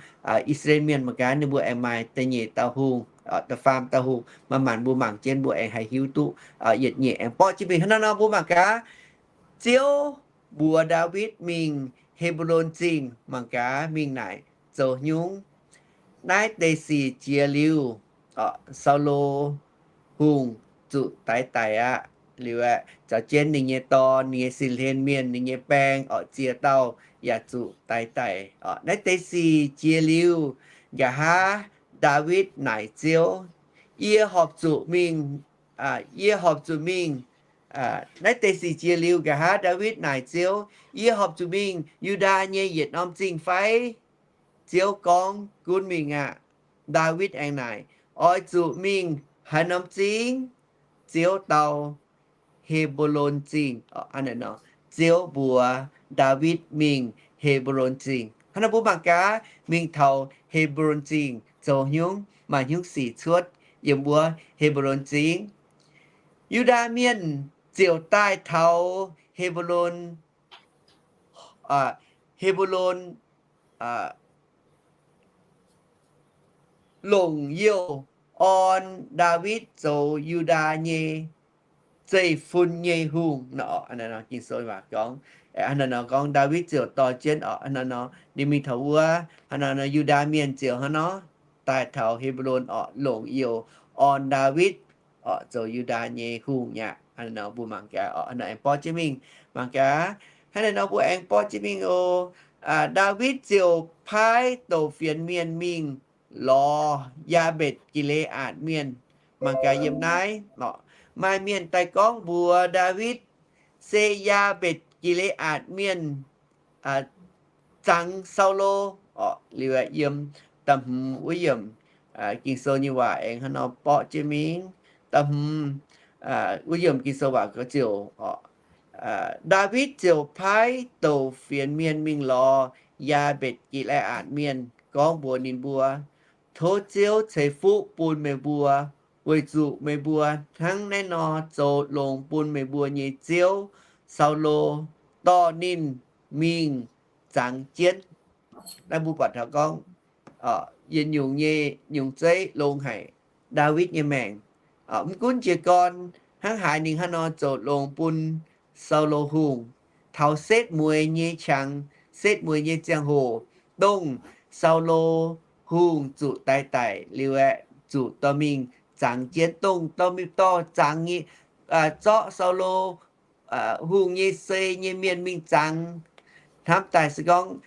I^saa^laa^en Mienh mangc gaax ninh mbuo aengx maaih da'nyeic dauh hungh, da'faam dauh hungh. Manc-manc mbuo mangc jienv mbuo aengx haih hiuv duqv yietc nyeic aengx borqv jienv mingh. Hnangv naaiv nor mbuo mangc gaax, Ziouv mbuox Ndaawitv mingh He^mbo^lon Zingh mangc gaax mingh naaic zoux nyungc. Naaiv deix sic jiex liuz, Saulo Hungh zuqc daix daic aqv. Liuz aeqv, zaux jienv ninh nyei dorn, ninh nyei sin-hlen mienh, ninh nyei baeng orqc, ziex dauh yaac zuqc daix daic. Naaiv deix sic jiex liuz, nqa'haav Ndaawitv naaic Ziouv, Yie horpc zuqc mingh, yie horpc zuqc mingh. Naaiv deix sic jiex liuz, nqa'haav Ndaawitv naaic Ziouv, Yie horpc zuqc mingh Yu^ndaa nyei yietc norm zingh fai? Ziouv gorngv, Gunv mingh aqv. Ndaawitv aengx naaic, Oix zuqc mingh haaix norm zingh? Ziouv dau, He^mbo^lon Zingh. Ziouv mbuox Ndaawitv mingh He^mbo^lon Zingh. Hnangv naaiv mbuo mangc gaax, mingh taux He^mbo^lon Zingh zoux nyungc, maaih nyungc sic cuotv yiem wuov He^mbo^lon Zingh. Yu^ndaa Mienh ziouc daaih taux He^mbo^lon, He^mbo^lon longc youh orn Ndaawitv zoux Yu^ndaa nyei zeiv-fun nyei hungh. Ging-Sou waac gorngv, hnangv naaiv nor gorngv Ndaawitv ziouc dorh jienv orqc, hnangv naaiv nor ninh mingh taux wuov, hnangv naaiv nor Yu^ndaa Mienh ziouc hnangv nor daaih taux He^mbo^lon orqc, longc youh orn Ndaawitv orqc zoux Yu^ndaa nyei hungh aqv. Hnangv naaiv nor mbuo mangc gaax orqc, hnangv naaiv nor aengx borqv jienv mingh. Mangc gaax, hnangv naaiv nor mbuo aengx borqv jienv mingh oc. Ndaawitv ziouc paaiv douc fienx mienh mingh lorz Yaa^mbetc Gi^le^aatc Mienh. Mangc gaax yiem naaiv orqc, maaih mienh daaih gorngv mbuox Ndaawitv, Se Yaa^mbetc Gi^le^aatc Mienh zangx Saulo orqc. Liuz yiem da'hmz wuov yiemc Ging-Sou nyei waac aengx hnangv nor borqv jienv mingh. Da'hmz wuov yiemc Ging-Sou waac gorngv ziouc orqc, Ndaawitv ziouc paaiv douc fienx mienh mingh lorz Yaa^mbetc Gi^le^aatc Mienh gorngv mbuox ninh mbuo, Tov Ziouv ceix fuqv bun meih mbuo, weic zuqc meih mbuo hnangv naaiv nor zoux longx bun meih mbuo nyei ziouv, Saulo, dorh ninh mingh zangx jienv. Naaiv mbuo buatc taux gorngv yietc nyungc nyei nyungc zeiv longx haic Ndaawitv nyei maengc. Mv gunv jiez gorn hnangv haaix ninh hnangv nor zoux longx bun Saulo Hungh, taux setv mueiz nyei qangx, setv mueiz nyei ziangh hoc, dongh Saulo Hungh zuqc daix daic liuz aeqv, zuqc dorh mingh zangx jienv, dongh dorh mingh dorh zangx nyei, zorqv Saulo Hungh nyei sei nyei mienh mingh zangx. Hnamv daaih se gorngv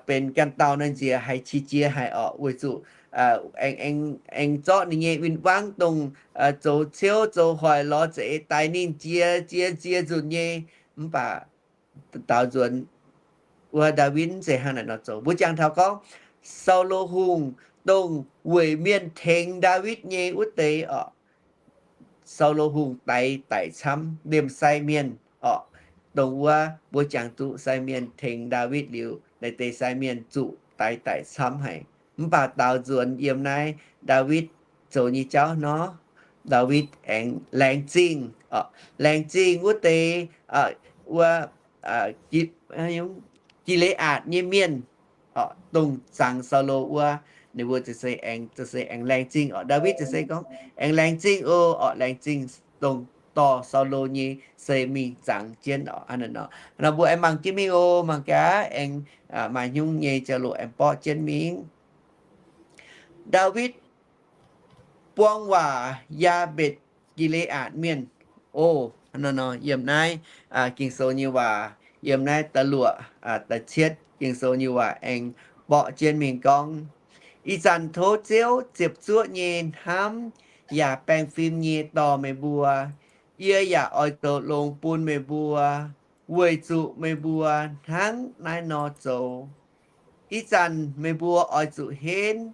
benx ganh dauh nor nziex haiz qiex jiez haic orqc, weic zuqc aengx zorqv ninh nyei win-wangv dongh zoux ciouv zoux hoic lorz za'eix daix ninh jiex jiex jiex nzunc nyei. Mv baac daaux nzuonx wuov Ndaawitv mv zeiz hnangv naaic nor zoux. Mbuo jangx taux gorngv Saulo Hungh dongh weic mienh tengx Ndaawitv nyei wuov deix orqc, Saulo Hungh daix daic camv liemh sai mienh orqc. Dongh wuov mbuo jangx zuqc sai mienh tengx Ndaawitv liuz, naaiv deix sai mienh zuqc daix daic camv haic. Mv baac daaux nzuonx yiem naaiv Ndaawitv zoux nyei jauv nor, Ndaawitv aengx laengz zingh, laengz zingh wuov deix wuov Gi^le^aatc nyei mienh, dongh zangx Saulo wuov, ninh mbuo ziouc se aengx, ziouc se aengx laengz zingh orqc. Ndaawitv ziouc se gorngv, aengx laengz zingh oc, orqc, laengz zingh dongh dorh Saulo nyei sei mingh zangx jienv orqc. Hnangv naaic nor, nor mbuo aengx mangc jienv mingh oc. Mangc gaax aengx maaih hnyungv nyei jauv-louc aengx borqv jienv mingh. Ndaawitv buang waac Yaabetc Gi^le^aatc Mienh. O, hnangv naaiv nor, yiem naaiv Ging-Sou nyei waac, yiem naaiv da'luoqc, da'cietv Ging-Sou nyei waac aengx borqv jienv mingh gorngv, Ih zanc tov Ziouv ziepc zuoqv nyei hnamv yaac baengh fim nyei dorh meih mbuo. Yie yaac oix zoux longx bun meih mbuo, weic zuqc meih mbuo hnangv naaiv nor zoux. Ih zanc meih mbuo oix zuqc henv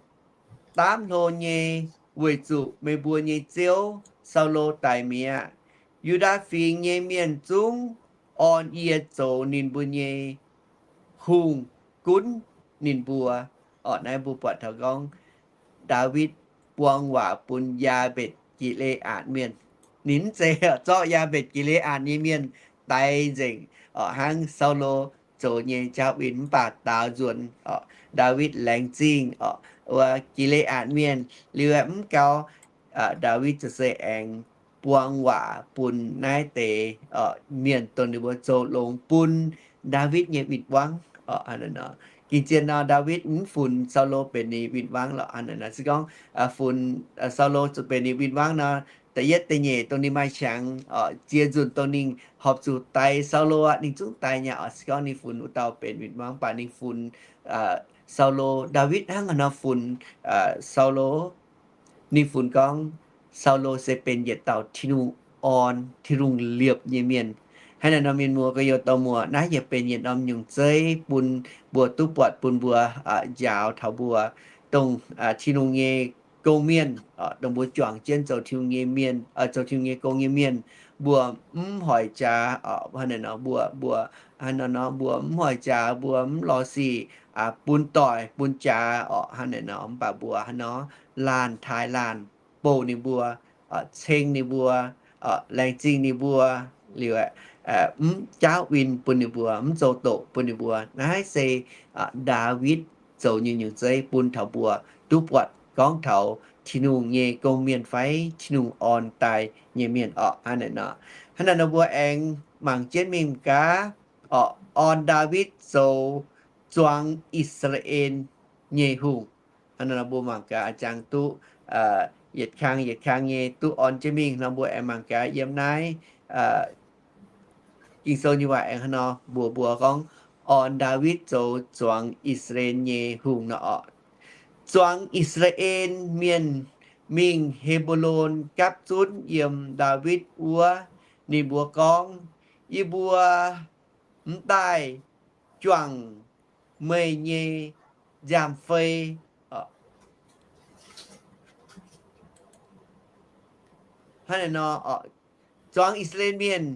daamv hlo nyei, weic zuqc meih mbuo nyei ziouv, Saulo, daic mi'aqv. Yu^ndaa Fingx nyei mienh zungv orn yie zoux ninh mbuo nyei hungh gunv ninh mbuo. Orqc, naaiv mbuo buatc taux gorngv Ndaawitv buang waac bun Yaabetc Gi^le^aatc Mienh. Ninh mv zeiz zorqv Yaabetc Gi^le^aatc nyei mienh daix nzengc, orqc, hnangv Saulo zoux nyei jauv win, mv baac daaux nzuonx orqc, Ndaawitv laengz zingh orqc, wuov Gi^le^aatc Mienh liuz mv gau, Ndaawitv ziouc se aengx buang waac bun naaiv deix mienh dongh ninh mbuo zoux longx bun Ndaawitv nyei win-wangv. Ging-zien nor, Ndaawitv mv funx Saulo benx ninh win-wangv lorqc. Se gorngv funx Saulo zuqc benx ninh win-wangv nor, da'yietv da'nyeic dongh ninh maaih qangx, ziex nzunc dongh ninh horpc zuqc daix Saulo aqv, ninh zungv daix nyei orqc. Se gorngv ninh funx wuov dauh benx win-wangv, mv baac ninh funx Saulo, Ndaawitv hnangv haaix nor funx Saulo? Ninh funx gorngv Saulo se benx yietc dauh Tin-Hungh orn, Tin-Hungh liepc nyei mienh. Hnangv naaic nor, mienh muoz gorx-youz dorh muoz, naaiv yaac benx yietc norm nyungc zeiv bun mbuo duqv buatc, bun mbuo njaaux taux mbuo dongh Tin-Hungh nyei gong-mienh, dongh mbuo juangc jienv zoux Tin-Hungh nyei mienh, zoux Tin-Hungh nyei gong nyei mienh, mbuo mv hoic jaax, hnangv naaic nor mbuo, mbuo, hnangv naaic nor mbuo mv hoic jaax, mbuo mv lorz sic bun doic bun jaax orqc. Hnangv naaic nor mv baac mbuo hnangv nor laanh taaih laanh bouh ninh mbuo, ceng ninh mbuo, laengz zingh ninh mbuo, liuz mv jaauv win bun ninh mbuo, mv zoux doqc bun ninh mbuo. Naaiv se Ndaawitv zoux nyei nyungc zeiv bun taux mbuo duqv buatc gorngv taux Tin-Hungh nyei gong-mienh fai Tin-Hungh orn daaih nyei mienh orqc. Hnangv naaic nor, hnangv naaic nor mbuo aengx mangc jienv mingh gaax orqc, orn Ndaawitv zoux zuangx I^saa^laa^en nyei hungh. Hnangv naaic nor mbuo mangc gaax, jangx duqv yietc kang yietc kang nyei duqv orn jienv mingh nor, mbuo aengx mangc gaax yiem naaiv Ging-Sou nyei waac aengx hnangv nor mbuox mbuo gorngv, orn Ndaawitv zoux zuangx I^saa^laa^en nyei hungh nor orqc. Zuangx I^saa^laa^en Mienh mingh He^mbo^lon gapv zunv yiem Ndaawitv wuov. Ninh mbuo gorngv, Yie mbuo mv daaih juangc meih nyei nziaamv-fei. Hnangv naaic nor, zuangx I^saa^laa^en Mienh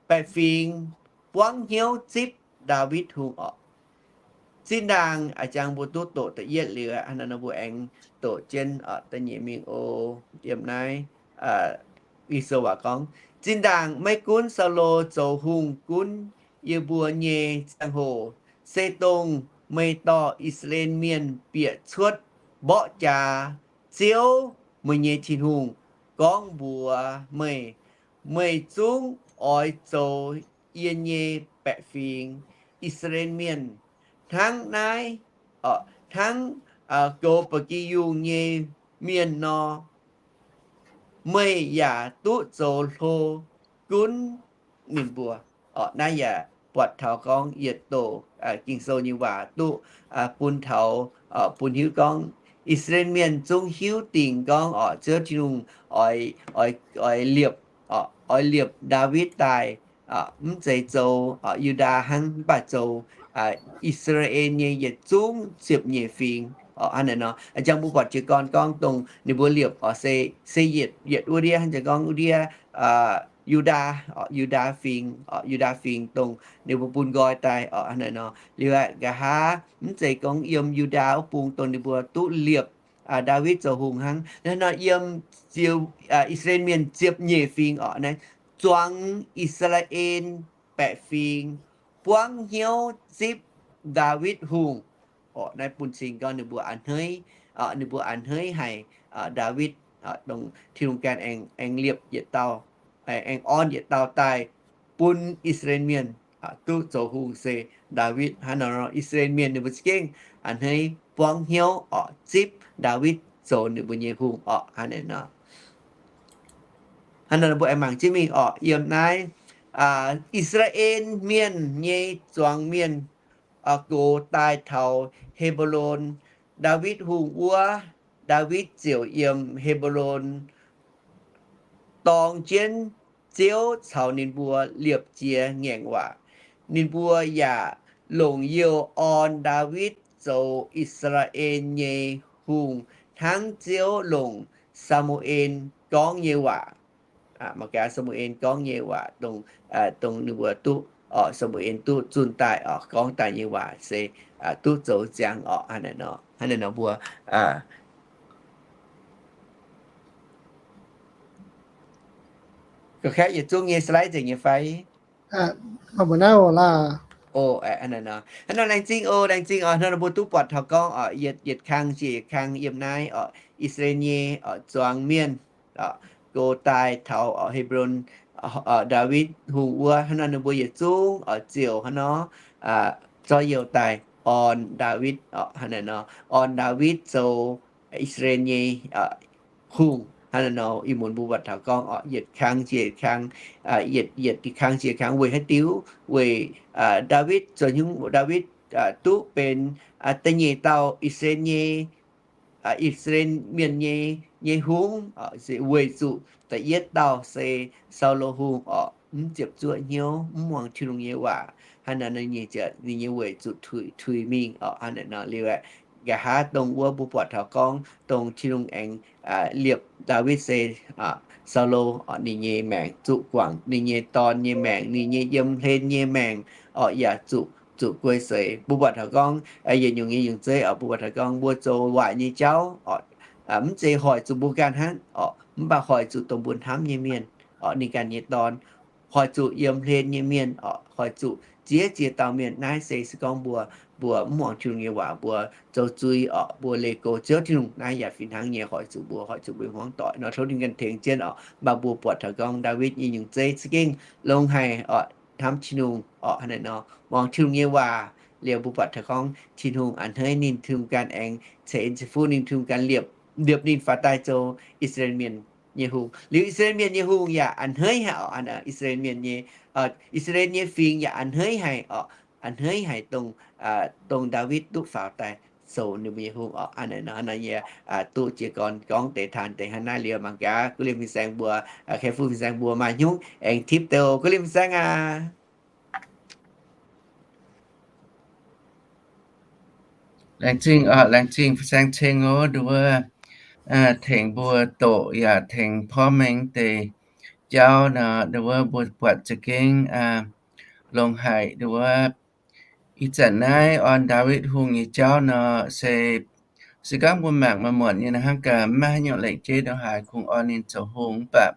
baeqc fingx buangv hnyouv zipv Ndaawitv Hungh orqc. Zinh ndaangc a'jangx mbuo duqv doqc da'yietv liuz, hnangv naaic nor mbuo aengx doqc jienv da'nyeic mingh oc. Yiem naaiv Ging-Sou waac gorngv, Zinh ndaangc maiv gunv Saulo zoux hungh gunv yie mbuo nyei ziangh hoc, se dongh meih dorh I^saa^laa^en Mienh bieqc cuotv mborqv jaax, Ziouv, meih nyei Tin-Hungh, gorngv mbuox meih, Meih zungv oix zoux yie nyei baeqc fingx, I^saa^laa^en Mienh, hnangv naaiv, hnangv goux ba'gi yungh nyei mienh nor. meih yaac duqv zoux hlo gunv ninh mbuo. Orqc, naaiv yaac buatc taux gorngv yietc doqc Ging-Sou nyei waac duqv bun taux, bun hiuv gorngv I^saa^laa^en Mienh zungv hiuv dingc gorngv orqc, Ziouv Tin-Hungh oix, oix liepc, oix liepc Ndaawitv daaih, mv zeiz zoux Yu^ndaa hnangv, mv baac zoux I^saa^laa^en nyei yietc zungv ziepc nyeic fingx. Orqc, hnangv naaic nor, jang mbuo buatc jiez gorn gorngv dongh ninh mbuo liepc orqc, se, se yietc, yietc wuov ndiev, hnangv jang gorngv wuov ndiev Yu^ndaa, Yu^ndaa fingx, Yu^ndaa fingx dongh ninh mbuo bun nqoi daaih. Orqc, hnangv naaic nor, liuz aqv, nqa'haav mv zeiz gorngv yiem Yu^ndaa wuov bung dongh ninh mbuo duqv liepc Ndaawitv zoux hungh hnangv. Hnangv nor yiem I^saa^laa^en Mienh ziepc nyeic fingx orqc, naaiv zuangx I^saa^laa^en baeqc fingx buangv hnyouv zipv Ndaawitv Hungh. Orqc, naaiv bun cing gorngv ninh mbuo a'hneiv, ninh mbuo a'hneiv haic Ndaawitv, dongh Tin-Hungh ganh aengx, aengx liepc yietc dauh, aengx orn yietc dauh daaih bun I^saa^laa^en Mienh duqv zoux hungh se Ndaawitv. Hnangv nor I^saa^laa^en Mienh ninh mbuo za'gengh a'hneiv buangv hnyouv orqc, zipv Ndaawitv zoux ninh mbuo nyei hungh orqc. Hnangv naaic nor, hnangv nor mbuo aengx mangc jienv mingh orqc, yiem naaiv I^saa^laa^en Mienh nyei zuangx mienh gox daaih taux He^mbo^lon, Ndaawitv Hungh wuov. Ndaawitv ziouc yiem He^mbo^lon dorng jienv Ziouv caux ninh mbuo liepc jiez ngaengc waac. Ninh mbuo yaac longc youh orn Ndaawitv zoux I^saa^laa^en nyei hungh hnangv Ziouv longc Saa^mu^en gorngv nyei waac. Mangc gaax Saa^mu^en gorngv nyei waac dongh, dongh ninh mbuo duqv, Saa^mu^en duqv zunh daaih orqc, gorngv daaih nyei waac se duqv zoux ziangx orqc. Hnangv naaic nor, hnangv naaic nor mbuo ga'kaeqv yietc zungv nyei slide nzengc nyei fai? Hnangv nor, laengz zingh oc, laengz zingh oc. Hnangv nor mbuo duqv buatc taux gorngv orqc, yietc, yietc kang jiex yietc kang yiem naaiv orqc, I^saa^laa^en nyei orqc, zuangx mienh orqc, go daaih taux orqc, He^mbo^lon, Ndaawitv Hungh wuov. Hnangv nor ninh mbuo yietc zungv orqc, ziouc hnangv nor zorqv youh daaih orn Ndaawitv orqc. Hnangv naaic nor orn Ndaawitv zoux I^saa^laa^en nyei hungh. Hnangv naaic nor ih muonz mbuo buatc taux gorngv orqc, yietc kang jiex yietc kang, yietc, yietc kang jiex kang weic haaix diuc? Weic Ndaawitv, zuonx hnyouv Ndaawitv duqv benx da'nyeic dauh I^saa^laa^en nyei, I^saa^laa^en Mienh nyei, nyei hungh, weic zuqc da'yietv dauh se Saulo Hungh orqc, mv ziepc zuoqv hnyouv, mv muangx Tin-Hungh nyei waac. Hnangv naaic nor ninh ziouc, ninh nyei weic zuqc tuix, tuix mingh orqc. Hnangv naaic nor liuz aeqv, nqa'haav dongh wuov mbuo buatc taux gorngv dongh Tin-Hungh aengx liepc Ndaawitv se Saulo orqc, ninh nyei maengc zuqc guangc, ninh nyei dorn nyei maengc, ninh nyei yiem hlen nyei maengc orqc, yaac zuqc, zuqc guei seix. Mbuo buatc taux gorngv yietc nyungc nyei nyungc zeiv orqc, mbuo buatc taux gorngv mbuo zoux waaic nyei jauv orqc, mv zeiz hoic zuqc mbuo ganh hnangv orqc, mv baac hoic zuqc dongh mbuo hnamv nyei mienh orqc, ninh ganh nyei dorn, hoic zuqc yiem hlen nyei mienh orqc, hoic zuqc ziex ziex dauh mienh. Naaiv se, se gorngv mbuo, mbuo mv muangx Tin-Hungh nyei waac, mbuo zoux zui orqc, mbuo leih goux Ziouv Tin-Hungh, naaiv yaac fih hnangv nyei hoic zuqc mbuo, hoic zuqc mbuo hmuangv doic nor. Tov ninh ganh tengx jienv orqc. Mv baac mbuo buatc taux gorngv Ndaawitv nyei nyungc zeiv za'gengh longx haic orqc, hnamv Tin-Hungh orqc. Hnangv naaic nor muangx Tin-Hungh nyei waac liuz, mbuo buatc taux gorngv Tin-Hungh a'hneiv ninh, Tin-Hungh ganh aengx ceix en ceix fuqv ninh, Tin-Hungh ganh liepc, liepc ninh faaux daaih zoux I^saa^laa^en Mienh nyei hungh. Liuz I^saa^laa^en Mienh nyei hungh yaac a'hneiv haic orqc. Hnangv naaic nor I^saa^laa^en Mienh nyei, I^saa^laa^en nyei fingx yaac a'hneiv haic orqc, a'hneiv haic dongh, dongh Ndaawitv duqv faaux daaih zoux ninh mbuo nyei hungh orqc. Hnangv naaic nor, hnangv naaiv yie duqv jiez gorn gorngv deix taan deix hnangv naaiv liuz, mangc gaax guv liemh fin-saeng mbuo, kei fuqv fin-saeng mbuo maaih hnyouv aengx tipv deix oc. Guv liemh fin-saeng aac. Laengz zingh, laengz zingh fin-saeng ceng oc, nduov wuov tengx mbuo doqc yaac tengx porv mengh deix jauv nor, nduov wuov mbuo buatc za'gengh longx haic. Nduov wuov ih zanc naaiv orn Ndaawitv Hungh nyei jauv nor, se, se gorngv mbuo mangc maaih muonc nyei nor, hnangv gaax maiv haaix nyungc lengc jeiv ndongc haaix kungx orn ninh zoux hungh. Mv baac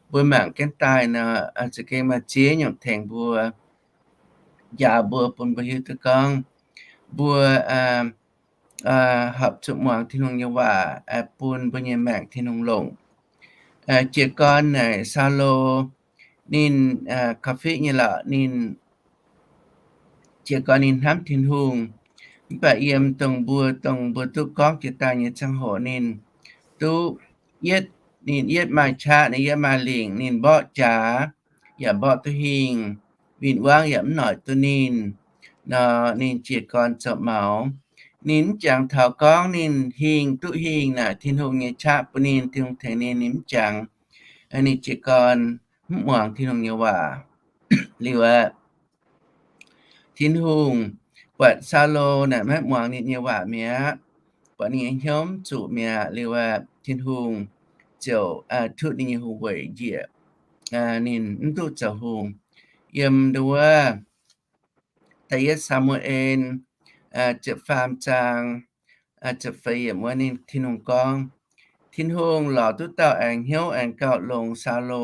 mbuo mangc jienv daaih nor, za'gengh maaih ziex nyungc tengx mbuo, njaaux mbuo, bun mbuo hiuv duqv gorngv mbuo horpc zuqc muangx Tin-Hungh nyei waac bun mbuo nyei maengc Tin-Hungh longc. Jiez gorn naaic Saulo ninh korv-fiqv nyei lorqc, ninh jiez gorn ninh hnamv Tin-Hungh. Mv baac yiem dongh mbuo, dongh mbuo duqv gorngv jiex daaih nyei ziangh hoc ninh duqv yietv ninh yietv maaih qaqv, ninh yietv maaih lingc, ninh mborqv jaax yaac mborqv duqv hingh, win-wangv yaac mv noic duqv ninh nor, ninh jiez gorn zoux maux. Ninh mv jangx taux gorngv ninh hingh duqv hingh naaic Tin-Hungh nyei qaqv bun ninh, Tin-Hungh tengx ninh, ninh mv jangx. Ninh jiez gorn mv muangx Tin-Hungh nyei waac. Liuz aqv, Tin-Hungh buatc Saulo naaic maiv muangx ninh nyei waac mi'aqv, buatc ninh nyei hnyouv mv zuqc mi'aqv. Liuz aqv, Tin-Hungh ziouc tutv ninh nyei hungh weic njiec, ninh mv duqv zoux hungh. Yiem nduov Da'yietv Saa^mu^en ziepc faam zaang ziepc feix yiemc wuov, ninh, Tin-Hungh gorngv, Tin-Hungh lorz duqv dauh aengx hnyouv aengx gauh longx Saulo,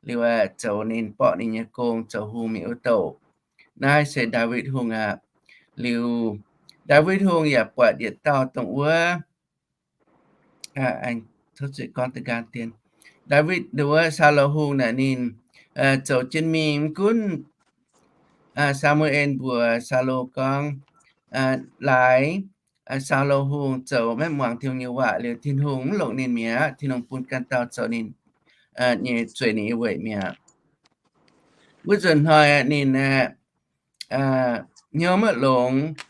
liuz aeqv, zoux ninh, borqv ninh nyei gong zoux hungh mingh wuov douc. Naaiv se Ndaawitv Hungh aqv. Liuz Ndaawitv Hungh yaac buatc yietc dauh dongh wuov, tov zuqc gorngv da'nqaang dien, Ndaawitv nduov Saulo Hungh naaic ninh zoux jienv mingh. Mv gunv Saa^mu^en mbuox Saulo gorngv, laaix Saulo Hungh zoux maiv muangx Tin-Hungh nyei waac liuz, Tin-Hungh mv longc ninh mi'aqv. Tin-Hungh bun ganh dauh zoux ninh nyei zueiz, ninh nyei weic mi'aqv. Wuov nzunc hnoi ninh aeqv, hnyouv maiv longx,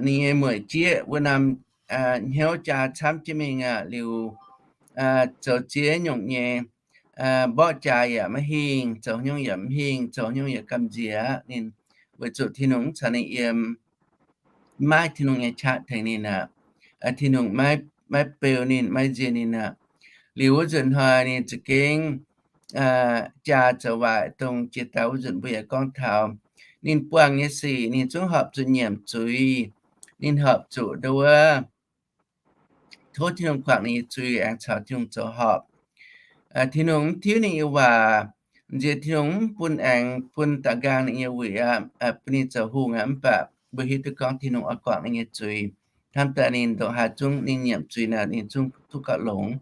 ninh nyei mueic jieqv wuov norm hnyouv jaa camv jienv mingh aqv. Liuz zoux ziex nyungc nyei, mborqv jaax yaac maiv hingh, zoux hnyouv yaac mv hingh, zoux hnyouv yaac gamh nziex. Ninh weic zuqc Tin-Hungh mv caux ninh yiem, maiv Tin-Hungh nyei qaqv tengx ninh aqv. Tin-Hungh maiv beu ninh, maiv nzie ninh aqv. Liuz wuov nzunc hnoi ninh za'gengh jaa zoux waaic, dongh jiex daaih wuov nzunc mbuo yaac gorngv taux ninh buangh nyei sic, ninh zungv horpc zuqc nyiemc zuiz. Ninh horpc zuqc nduov tov Tin-Hungh guangc ninh nyei zuiz aengx caux Tin-Hungh zoux horpc. Tin-Hungh mv tiuv ninh nyei waac, nziex Tin-Hungh mv bun aengx bun da'nqaang ninh nyei wuic aqv, bun ninh zoux hungh aqv. Mv baac mbuo hiuv duqv gorngv Tin-Hungh oix guangc ninh nyei zuiz. Hnamv daaih ninh ndongc haaix zungv ninh nyiemc zuiz naaic ninh zungv duqv gauh longx.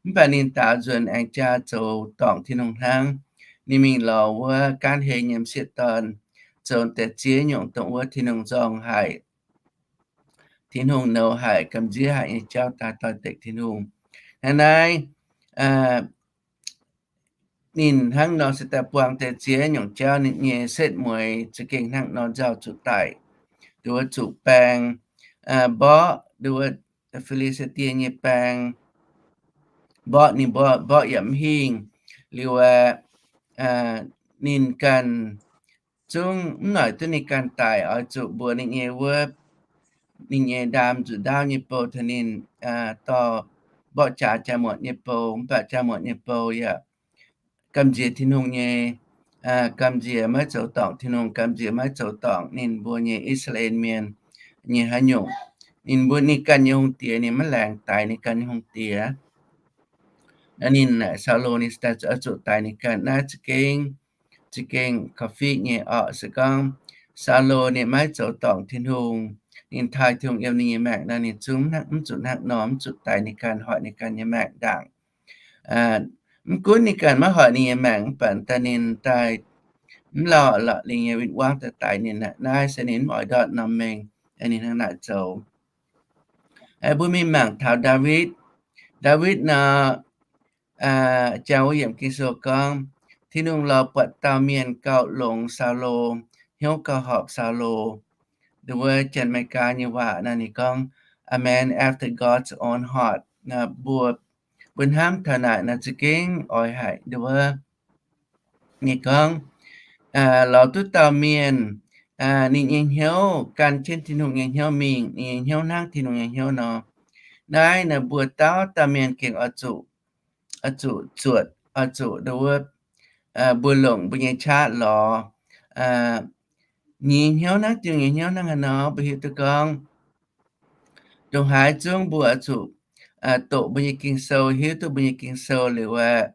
Mv baac ninh daaux nzuonx aengx jaa zoux dorngc Tin-Hungh hnangv. Ninh mingh lorz wuov gaanv hei nyei m'sieqv dorn, zoux deix ziex nyungc dongh wuov Tin-Hungh nzorng haic, Tin-Hungh nouz haic, gamh nziex haic nyei jauv daaih doix-dekc Tin-Hungh. Hnangv naaiv ninh hnangv nor se daaih buangh deix ziex nyungc jauv, ninh nyei setv mueiz za'gengh hnangv nor nzauh zuqc daic, nduov zuqc baeng, mborqv nduov Fi^li^saa^die nyei baeng, mborqv ninh mborqv, mborqv yaac mv hingh. Liuz aeqv, ninh ganh zungv mv noic duqv ninh ganh daic, oix zuqc mbuox ninh nyei wuov, ninh nyei ndaam nzuqc ndaauv nyei bou taux ninh dorh mborqv jaax jaa-muotc nyei bou. Mv baac jaa-muotc nyei bou yaac gamh nziex Tin-Hungh nyei, gamh nziex maiv zoux dorngc Tin-Hungh, gamh nziex maiv zoux dorngc ninh mbuo nyei I^saa^laa^en Mienh nyei haaix nyungc. Ninh mbuo, ninh ganh nyei hungh diex ninh maiv laengz daix ninh ganh nyei hungh diex. Naaiv ninh naaic Saulo ninh daaih oix zuqc daix ninh ganh. Naaiv za'gengh, za'gengh korv-fiqv nyei orqc. Se gorngv Saulo ninh maiv zoux dorngc Tin-Hungh, ninh taaih Tin-Hungh yiem ninh nyei maengc nor, ninh zungv mv zuqc hnangv nor, mv zuqc daix ninh ganh, hoic ninh ganh nyei maengc ndaangc. Mv gunv ninh ganh maiv hoic ninh nyei maengc, mv baac daaih ninh daaih mv lauh lorqc, ninh nyei win-wangv daaih daix ninh. Naaiv se ninh mv oix ndortv norm mengh, ninh hnangv naaic zoux. Mbuo mingh mangc taux Ndaawitv. Ndaawitv nor, jangx wuov yiemc Ging-Sou gorngv, Tin-Hungh lorz buatc dauh mienh gauh longx Saulo, hnyouv gauh horpc Saulo. Nduov wuov Janx-Meigaa nyei waac nor ninh gorngv, a man after God's own heart. Mbuo, mbuo hnamv taux naaic nor za'gengh oix haic. Nduov wuov ninh gorngv, lorz duqv dauh mienh, ninh nyei hnyouv gan jienv Tin-Hungh nyei hnyouv mingh, ninh nyei hnyouv hnangv Tin-Hungh nyei hnyouv nor, naaiv nor mbuo dauh dauh mienh gengh oix zuqc, oix zuqc zuotc, oix zuqc nduov wuov, mbuo longc mbuo nyei qaqv lorz, ninh nyei hnyouv hnangv Tin-Hungh nyei hnyouv hnangv haaix nor. Mbuo hiuv duqv gorngv ndongc haaix zungv mbuo oix zuqc doqc mbuo nyei Ging-Sou, hiuv duqv mbuo nyei Ging-Sou liuz aqv,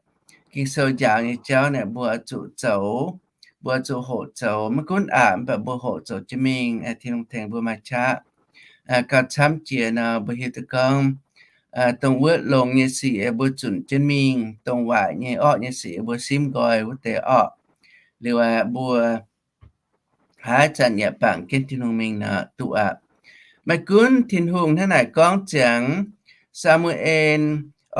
Ging-Sou njaaux nyei jauv naaic mbuo oix zuqc zoux, mbuo oix zuqc hoqc zoux. Maiv gunv aqc, mv baac mbuo hoqc zoux jienv mingh, Tin-Hungh tengx mbuo maaih qaqv. Gauh camv jiex nor mbuo hiuv duqv gorngv, dongh wuov longx nyei sic mbuo zunc jienv mingh, dongh waaic nyei orqv nyei sic mbuo simv nqoi wuov deix orqc. Liuz aqv, mbuo haaix zanc yaac bangc jienv Tin-Hungh mingh nor duqv aqv. Maiv gunv Tin-Hungh hnangv naaic gorngv ziangx Saa^mu^en,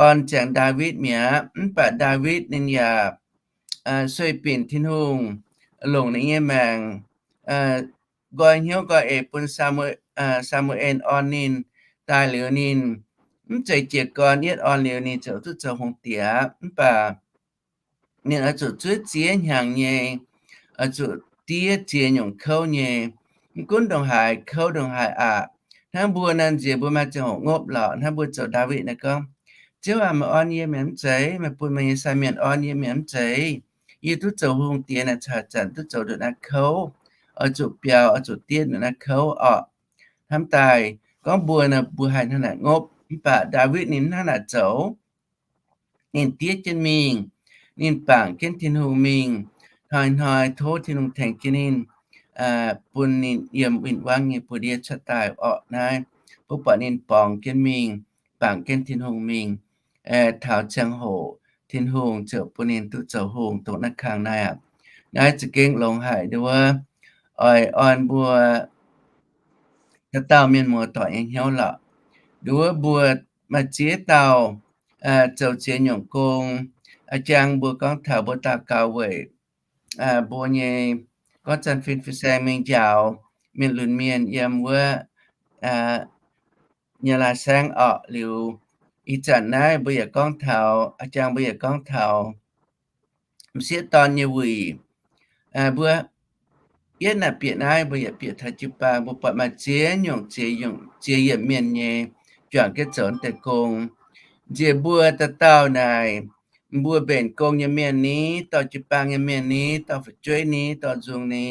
orn ziangx Ndaawitv mi'aqv. Mv baac Ndaawitv ninh yaac sueih binc Tin-Hungh longc ninh nyei maengc nqoi hnyouv nqoi eix bun Saa^mu^en orn ninh. Daaih liuz ninh mv zeiz jiez gorn yietv orn liuz ninh ziouc duqv zoux hungh diex. Mv baac ninh oix zuqc zuov ziex hnyangx nyei, oix zuqc diev ziex nyungc kouv nyei. Mv gunv ndongc haaix kouv ndongc haaix aqv. Hnangv mbuo naaiv nziex mbuo maaih ziangh hoc ngopv lorqc. Hnangv mbuo zoux Ndaawitv naaiv gorngv, Ziouv aac, meih orn yie mienh mv zeiz, meih bun meih nyei sai mienh orn yie mienh mv zeiz. Yie duqv zoux hungh diex naaic caux zanc duqv zoux ndongc naaiv kouv, oix zuqc biaux, oix zuqc diev ndongc naaiv kouv orqc. Hnamv daaih gorngv mbuo nor, mbuo haih hnangv naaic ngopv. Mv baac Ndaawitv ninh mv hnangv naaic zoux. Ninh diev jienv mingh, ninh bangc jienv Tin-Hungh mingh, hnoi-hnoi tov Tin-Hungh tengx jienv ninh, bun ninh yiem win-wangv nyei buoz-ndiev cuotv daaih orqc. Naaiv mbuo buatc ninh borngz jienv mingh, bangc jienv Tin-Hungh mingh, taux ziangh hoc Tin-Hungh ziouc bun ninh duqv zoux hungh dongh naaiv kangx naaiv aqv. Naaiv za'gengh longx haic nduov, oix orn mbuo dauh dauh mienh muoz-doic nyei hnyouv lorqc. Nduov mbuo maaih ziex dauh zoux ziex nyungc gong. A'jang mbuo gorngv taux mbuo daux gaux weic mbuo nyei gorngv zanc fin-saeng mingh njaaux mienh lunx mienh yiem wuov nyei laaix saengv orqc. Liuz ih zanc naaiv mbuo yaac gorngv taux, a'jang mbuo yaac gorngv taux m'sieqv dorn nyei wuic. Mbuo yietv naaic bieqc naaiv mbuo yaac bieqc taux jiu-baang. Mbuo buatc maaih ziex nyungc ziex yiemc mienh nyei juangc jienv zoux deix gong. Nziex mbuo dauh dauh naaic, mbuo mbenc gong nyei mienh ni, dorh jiu-baang nyei mienh ni, dorh fu'jueiv ni, dorh nzung ni,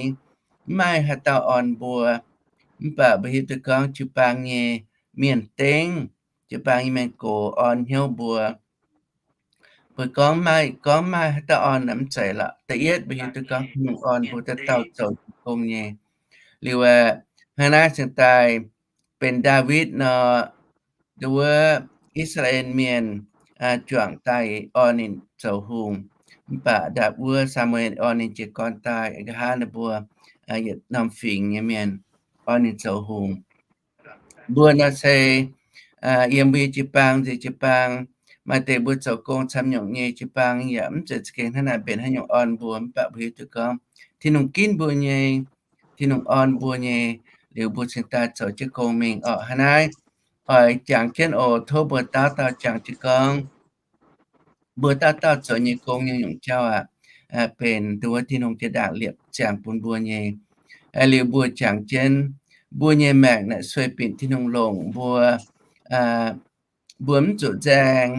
mv maaih haaix dauh orn mbuo. Mv baac mbuo hiuv duqv gorngv jiu-baang nyei mienh dengv, jiu-baang nyei mienh gox orn hnyouv mbuo. Mbuo gorngv maaih, gorngv maaih haaix dauh orn naaic mv zeiz lorqc. Da'yietv mbuo hiuv duqv gorngv Tin-Hungh orn mbuo dauh dauh zoux gong nyei. Liuz aeqv, hnangv naaiv cingx daaih benx Ndaawitv nor, nduov wuov I^saa^laa^en Mienh juangc daaih orn ninh zoux hungh. Mv baac ndapv wuov Saa^mu^en orn ninh jiez gorn daaih, nqa'haav ninh mbuo yietc norm fingx nyei mienh orn ninh zoux hungh. Mbuo nor se yiem mbuo nyei jiu-baang, nziex jiu-baang, maaih deix mbuo zoux gong camv nyungc nyei jiu-baang yaac mv zeiz za'gengh hnangv naaic mbenc haaix nyungc orn mbuo. Mv baac mbuo hiuv duqv gorngv Tin-Hungh ginv mbuo nyei, Tin-Hungh orn mbuo nyei, liuz mbuo cingx daaih zoux jienv gong mingh orqc. Hnangv naaiv oix jangx jienv oc. Tov mbuo dauh dauh jangx jienv gorngv mbuo dauh dauh zoux nyei gong nyei nyungc jauv aqv, benx nduov Tin-Hungh jiex ndaangc liepc ziangx bun mbuo nyei. Liuz mbuo jangx jienv mbuo nyei maengc naaic sueih binc Tin-Hungh longc mbuo. Mbuo mv zuqc nzaeng,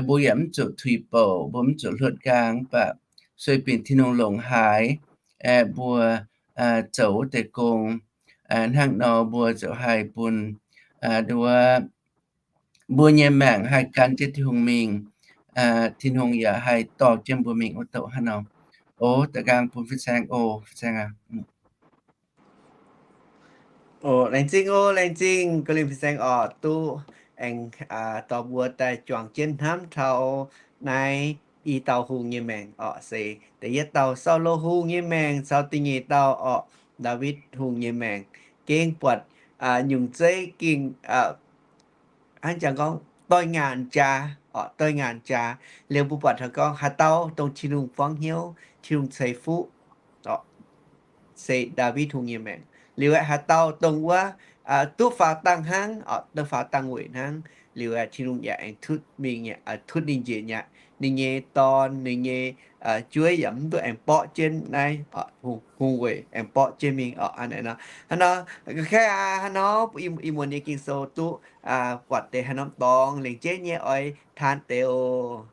mbuo yaac mv zuqc tuix bouc, mbuo mv zuqc hluotv nqaang, mv baac sueih binc Tin-Hungh longc haaix, mbuo zoux wuov deix gong. Hnangv nor mbuo ziouc haih bun nduov mbuo nyei maengc haih gan jienv Tin-Hungh mingh. Tin-Hungh yaac haih dorh jienv mbuo mingh wuov douc hnangv nor. O, da'nqaang bun fin-saeng oc, fin-saeng aac. O, laengz zingh o, laengz zingh ga'lin fin-saeng oc, duqv aengx dorh mbuo daaih juangc jienv hnamv taux naaiv i dauh hungh nyei maengc orqc. Se da'yietv dauh Saulo hungh nyei maengc caux da'nyeic dauh orqc, Ndaawitv hungh nyei maengc. Gengh buatc nyungc zeiv gengh hnangv jangx gorngv doix-ngaanc jaax orqc, doix-ngaanc jaax. Liuz mbuo buatc taux gorngv haaix dauh dongh Tin-Hungh buangv hnyouv, Tin-Hungh ceix fuqv orqc, se Ndaawitv hungh nyei maengc. Liuz aeqv, haaix dauh dongh wuov duqv faaux dangh hnangv orqc, duqv faaux dangh weic hnangv, liuz aeqv, Tin-Hungh yaac aengx tutv mingh, tutv ninh njiec mi'aqv. Ninh nyei dorn, ninh nyei jueiv yaac mv duqv aengx borqv jienv naaiv hungh weic, aengx borqv jienv mingh orqc. Hnangv naaiv nor, hnangv nor, ga'kei aac, hnangv nor ih muonz nyei Ging-Sou duqv buatc deix haaix norm dorngx lengc jeiv nyei oix taan deix oc.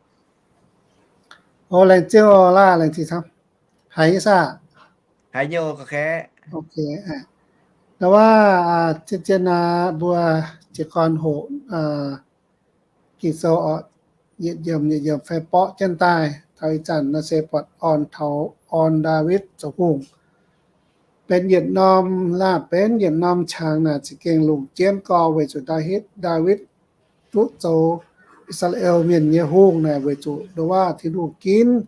O, laengz zingh oc, laah, laengz zingh camv. Haiz nyei saah? Haiz nyei oc, ga'kei. Ndau wuov, zien-zien aac, mbuo jiez gorn hoqc Ging-Sou orqc, yietc yiemc yietc yiemc fai borqv jienv daaih. Taux ih zanc nor se buatc orn taux orn Ndaawitv zoux hungh. Benx yietc norm laah, benx yietc norm qangx naaic za'gengh longc jienv gorx weic zuqc Ndaawitv, Ndaawitv duqv zoux I^saa^laa^en Mienh nyei hungh naaic weic zuqc ndau wuov Tin-Hungh ginv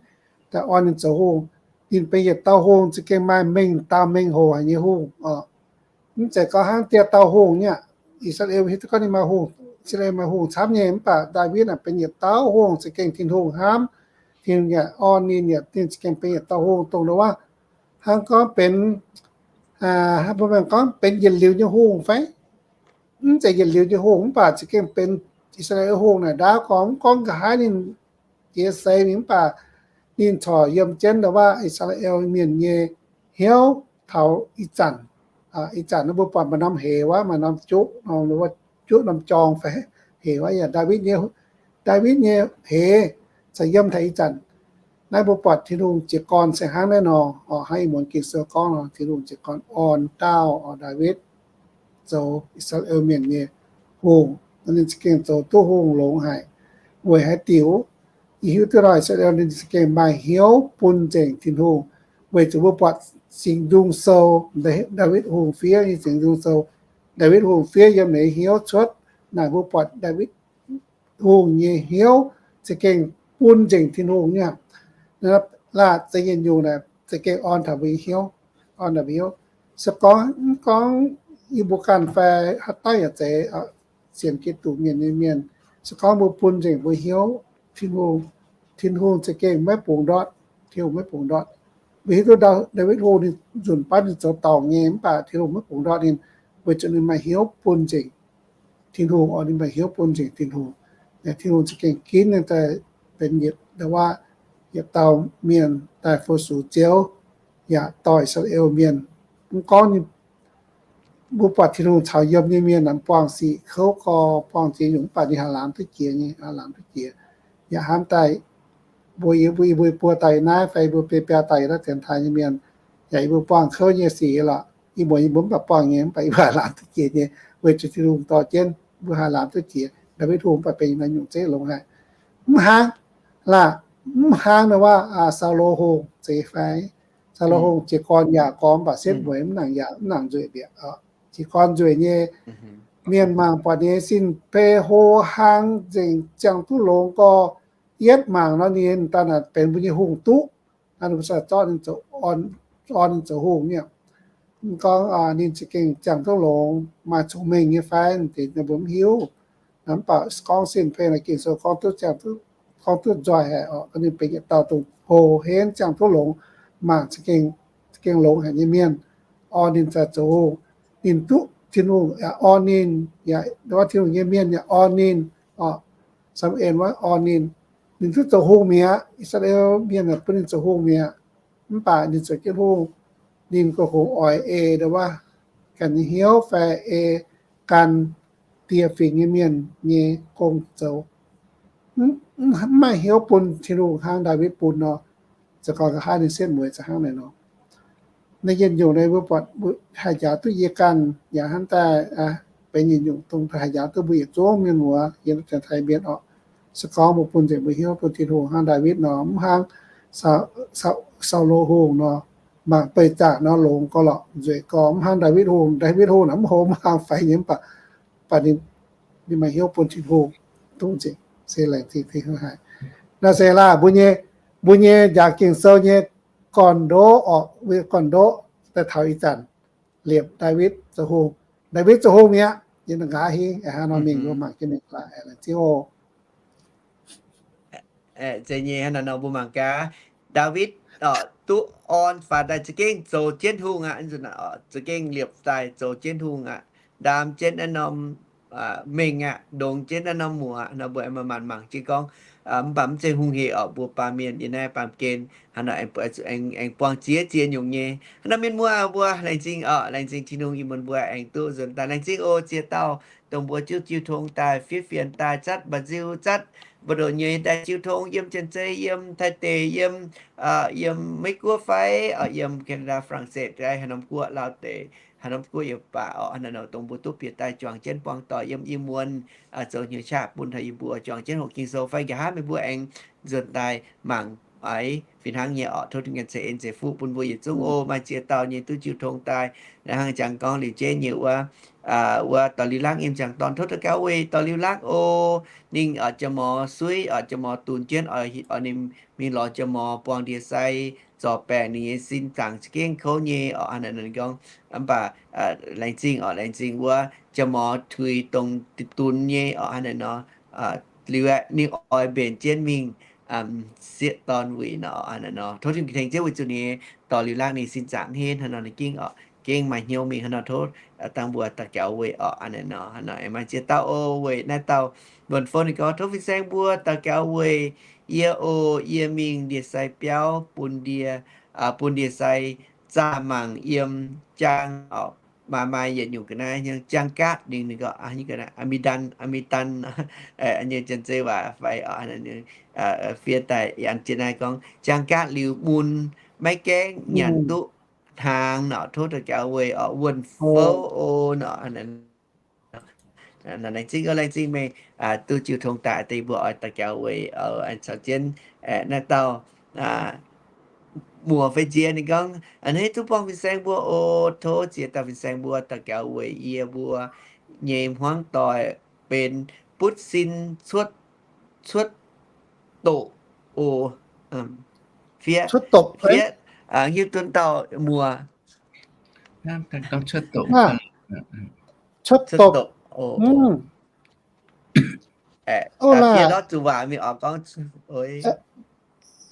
daaih orn ninh zoux hungh. Ninh benx yietc dauh hungh za'gengh maaih mengh dauh mengh hoc haic nyei hungh orqc. Mv zeiz gorngv hnangv dieh dauh hungh nyei aqv. I^saa^laa^en hiuv duqv gorngv ninh maaih hungh I^saa^laa^en maaih hungh camv nyei, mv baac Ndaawitv naaic benx yietc dauh hungh, za'gengh Tin-Hungh hnamv, Tin-Hungh yaac orn ninh, yaac ninh za'gengh benx yietc dauh hungh, dongh wuov hnangv gorngv benx, mbuo mienh gorngv benx yietc liuz nyei hungh fai? Mv zeiz yietc liuz nyei hungh, mv baac za'gengh benx I^saa^laa^en hungh naaic ndaauv gorngv, mv gorngv nqa'haav ninh jiex seix mingh, mv baac ninh corc yiem jienv dongh wuov I^saa^laa^en Mienh nyei hnyouv taux ih zanc. Ih zanc naaiv mbuo buatc maaih norm heix wuov, maaih norm juqv, norm juqv norm jorng fai heix wuov, yaac Ndaawitv nyei, Ndaawitv nyei heix corc yiem taux ih zanc. Naaiv mbuo buatc Tin-Hungh jiez gorn se hnangv naaiv nor, oc, hnangv ih muonz Ging-Sou gorngv nor, Tin-Hungh jiez gorn orn dauh, oc, Ndaawitv zoux I^saa^laa^en Mienh nyei hungh. Ninh za'gengh zoux duqv hungh longx haic. Weic haaix diuc? Yie hiuv duqv nor, I^saa^laa^en ninh za'gengh maaih hnyouv bun nzengc Tin-Hungh. Weic zuqc mbuo buatc Singx Nzung Sou, Ndaawitv Hungh fiev nyei Singx Nzung Sou, Ndaawitv Hungh fiev yiem ninh hnyouv cuotv naaic, mbuo buatc Ndaawitv Hungh nyei hnyouv za'gengh bun nzengc Tin-Hungh nyei. Laah, za'gengh nyungc naaic za'gengh orn taux mbuo nyei hnyouv, orn taux mbuo hnyouv. Se gorngv mv gorngv yie mbuo ganh fai haaix dauh yaac zeiz sienx Giduc mienh nyei mienh, se gorngv mbuo bun nzengc mbuo hnyouv, Tin-Hungh, Tin-Hungh za'gengh maiv bungx ndortv. Tin-Hungh maiv bungx ndortv. Mbuo hiuv duqv Ndaawitv Hungh ninh nzunc baav ninh zoux dorngc nyei, mv baac Tin-Hungh maiv bungx ndortv ninh, weic zuqc ninh maaih hnyouv bun nzengc Tin-Hungh, oc, ninh maaih hnyouv bun nzengc Tin-Hungh. Tin-Hungh za'gengh ginv ninh daaih benx yietc, dongh wuov, yietc dauh mienh daaih fu-sux Ziouv, yaac dorh I^saa^laa^en Mienh. Mv gorngv ninh, mbuo buatc Tin-Hungh caux yiem nyei mienh naaic buangh sic kouv gorx, buangh ziex nyungc, mv baac ninh haih laamz duqv jiex nyei, haih laamz duqv jiex. Yaac hnamv daaih mbuo, yie mbuo, yie mbuo buo daaih naaiv fai yie mbuo biei biaa daaih yiem naaiv dienx taaih nyei mienh, yaac yie mbuo buangh kouv nyei sic lorqc. Ih muonz yie mbuo mv baac buangh nyei, mv baac yie mbuo haih laamz duqv jiex nyei, weic zuqc Tin-Hungh dorh jienv mbuo haih laamz duqv jiex. Ndaawitv Hungh mv baac benx naaiv nyungc zeiv longx haic. Mv hnangv, laah, mv hnangv naaiv wuov, Saulo Hungh zeiz fai? Saulo Hungh jiez gorn yaac gorngv, mv baac setv mueiz mv nangc yaac mv nangc nzueic bieqc. Jiez gorn nzueic nyei, mienh mangc buatc ninh nyei sin-peix hlo hlang nzengc, ziangh duqv longx gorx, yietv mangc nor ninh daaih naaic benx mbuo nyei hungh duqv. Naaiv ninh mbuo zorqv ninh zoux, orn ninh zoux hungh nyei. Mv gorngv ninh za'gengh ziangh duqv longx, maaih cong-mengh nyei fai, mbuo mv hiuv. Mv baac gorngv sin-peix naaic Ging-Sou gorngv duqv ziangh, gorngv duqv nzoih haic oc. Ninh benx yietc dauh dongh hlo henv ziangh duqv longx, mangc za'gengh longx haic nyei mienh. Orn ninh daaih zoux hungh. Ninh duqv Tin-Hungh yaac orn ninh, yaac wuov Tin-Hungh nyei mienh yaac orn ninh oc. Saa^mu^en wuov orn ninh, ninh duqv zoux hungh mi'aqv. I^saa^laa^en mienh bun ninh zoux hungh mi'aqv. Mv baac ninh zoux jienv hungh, ninh gorngv hungh oix ei dongh wuov ganh nyei hnyouv fai ei gan die fingx nyei mienh nyei gong zoux. Mv maaih hnyouv bun Tin-Hungh hnangv Ndaawitv bun nor, za'gengh nqa'haav ninh setv mueiz za'gengh hnangv naaiv nor. Naaiv yietc nyungc naaiv mbuo buatc haih njaaux duqv yie ganh yaac hnamv daaih benx yietc nyungc dongh haih njaaux duqv mbuo yietc zungv mienh muoz yiem naaiv janx-taiv mienh oc. Se gorngv mbuo bun nzengc mbuo hnyouv bun Tin-Hungh hnangv Ndaawitv nor, mv hnangv Saulo Hungh nor, mangc beih zaangc nor longx gorx lorqc, nzueic gorx. Mv hnangv Ndaawitv Hungh, Ndaawitv Hungh naaic mv hlo mv haang faix nyei, mv baac, baac ninh, ninh maaih hnyouv bun Tin-Hungh duqv nzengc, se laengz zingh Tin-Hungh haic. Naaiv se laah, mbuo nyei, mbuo nyei njaaux Ging-Sou nyei gorn-ndoqv oc, gorn-ndoqv daaih taux ih zanc liepc Ndaawitv zoux hungh. Ndaawitv zoux hungh mi'aqv, yiem nqa'haav hingv, hnangv nor mingh mbuo mangc jienv mingh laaix, laengz zingh oc. Zeiz nyei, hnangv naaiv nor mbuo mangc gaax, Ndaawitv duqv orn faaux daaih za'gengh zoux jienv hungh aqv. Za'gengh liepc daaih zoux jienv hungh aqv. Ndaam jienv naaiv norm mengh aqv, ndongx jienv naaiv norm muoc aqv. Nor mbuo aengx maaih maanc mangc jienv gorngv, mv baac mv zeiz hungh hec oc, mbuo baamh mienh yiem naaiv baamh gen hnangv nor aengx buatc, aengx buangh ziex ziex nyungc nyei. Hnangv nor mienh muoz, mbuo laengz zingh oc, laengz zingh Tin-Hungh ih muonz mbuo aengx duqv nzuonx daaih. Laengz zingh oc ziex dauh dongh mbuo jiuv jiu tong daaih fiev fienx daaih zatv mba'nziu zatv mbu'ndongx nyei daaih jiu tong yiem Janx-Zei, yiem Taiv deic, yiem, yiem Meiv Guoqv fai, yiem Canada, France daaih, haaix norm guoqv, Laauv deic, haaix norm guoqv yaac baac oc. Hnangv nor dongh mbuo duqv bieqc daaih juangc jienv buangh doic yiem ih muonz zoux hnyouv qaqv bun taux yie mbuo juangc jienv hoqc Ging-Sou fai nqa'haav meih mbuo aengx nzuonx daaih mangc oix fih hnangv nyei oc. Tov Tin-Hungh ceix en ceix fuqv bun mbuo yietc zungv oc. Maaih ziex dauh nyei duqv jiu tong daaih, hnangv jangx gorngv liuz jeiv nyei wuov, wuov dorh liuz lakv yiem jangx dorn, tov daux gaux weic dorh liuz lakv oc. Ninh oix jiex mor suiv, oix jiex mor dunx jienv, oix ninh mingh lorz jiex mor buangh ndie-sai zorc baengc, ninh nyei sin zaangc za'gengh kouv nyei oc. Hnangv naaic ninh gorngv, mv baac laengz zingh oc, laengz zingh wuov jaa-morx tuix dongh dunx nyei orqc, hnangv naaic nor. Liuz aeqv, ninh oix mbenc jienv mingh sieqv dorn wuic nor, hnangv naaic nor. Tov Tin-Hungh tengx jienv weic zuqc ninh dorh liuz lakv ninh sin zaangc henv hnangv nor, ninh gengh orqc, gengh maaih hnyouv mingh hnangv nor. Tov dangh mbuo daux gaux weic orqc, hnangv naaic nor. Hnangv naaic, aengx maaih ziex dauh oc, weic naaiv dauh luonx fon ninh gorngv, tov fin-saeng mbuo daux gaux weic yie oc. Yie mingh ndie-sai biauv bun ndie, bun ndie-sai zaah mangc yiem jaang orqc, maaih maaih yietc nyungc ga'naaiv hnyouv jaang gaatv ninh, ninh gorngv อะมิดัน อะมิดัน nyei janx-zei waac fai fiev daaih an jienv naaiv gorngv jaang gaatv liuz mun, maiv gaengh nyanc duqv hnaangx nor. Tov daux gaux weic orqc, wuonh fouv oc nor. Laengz zingh oc, laengz zingh meih duqv jiu tong daaih deix mbuo oix daux gaux weic oc. Caux jienv naaiv dauh muoz fai nziex ninh gorngv, a'hneiv duqv buangh fin-saeng mbuo oc. Tov ziex dauh fin-saeng mbuo daux gaux weic yie mbuo nyei hmuangv doic benx butv sin cuotv, cuotv doqc oc. Fiev, cuotv doqc, fiev, hiuv duqv dauh muoz. Cuotv doqc. Cuotv doqc oc. Aeqv, da'fiev lorz zuqc waac mingh oc gorngv,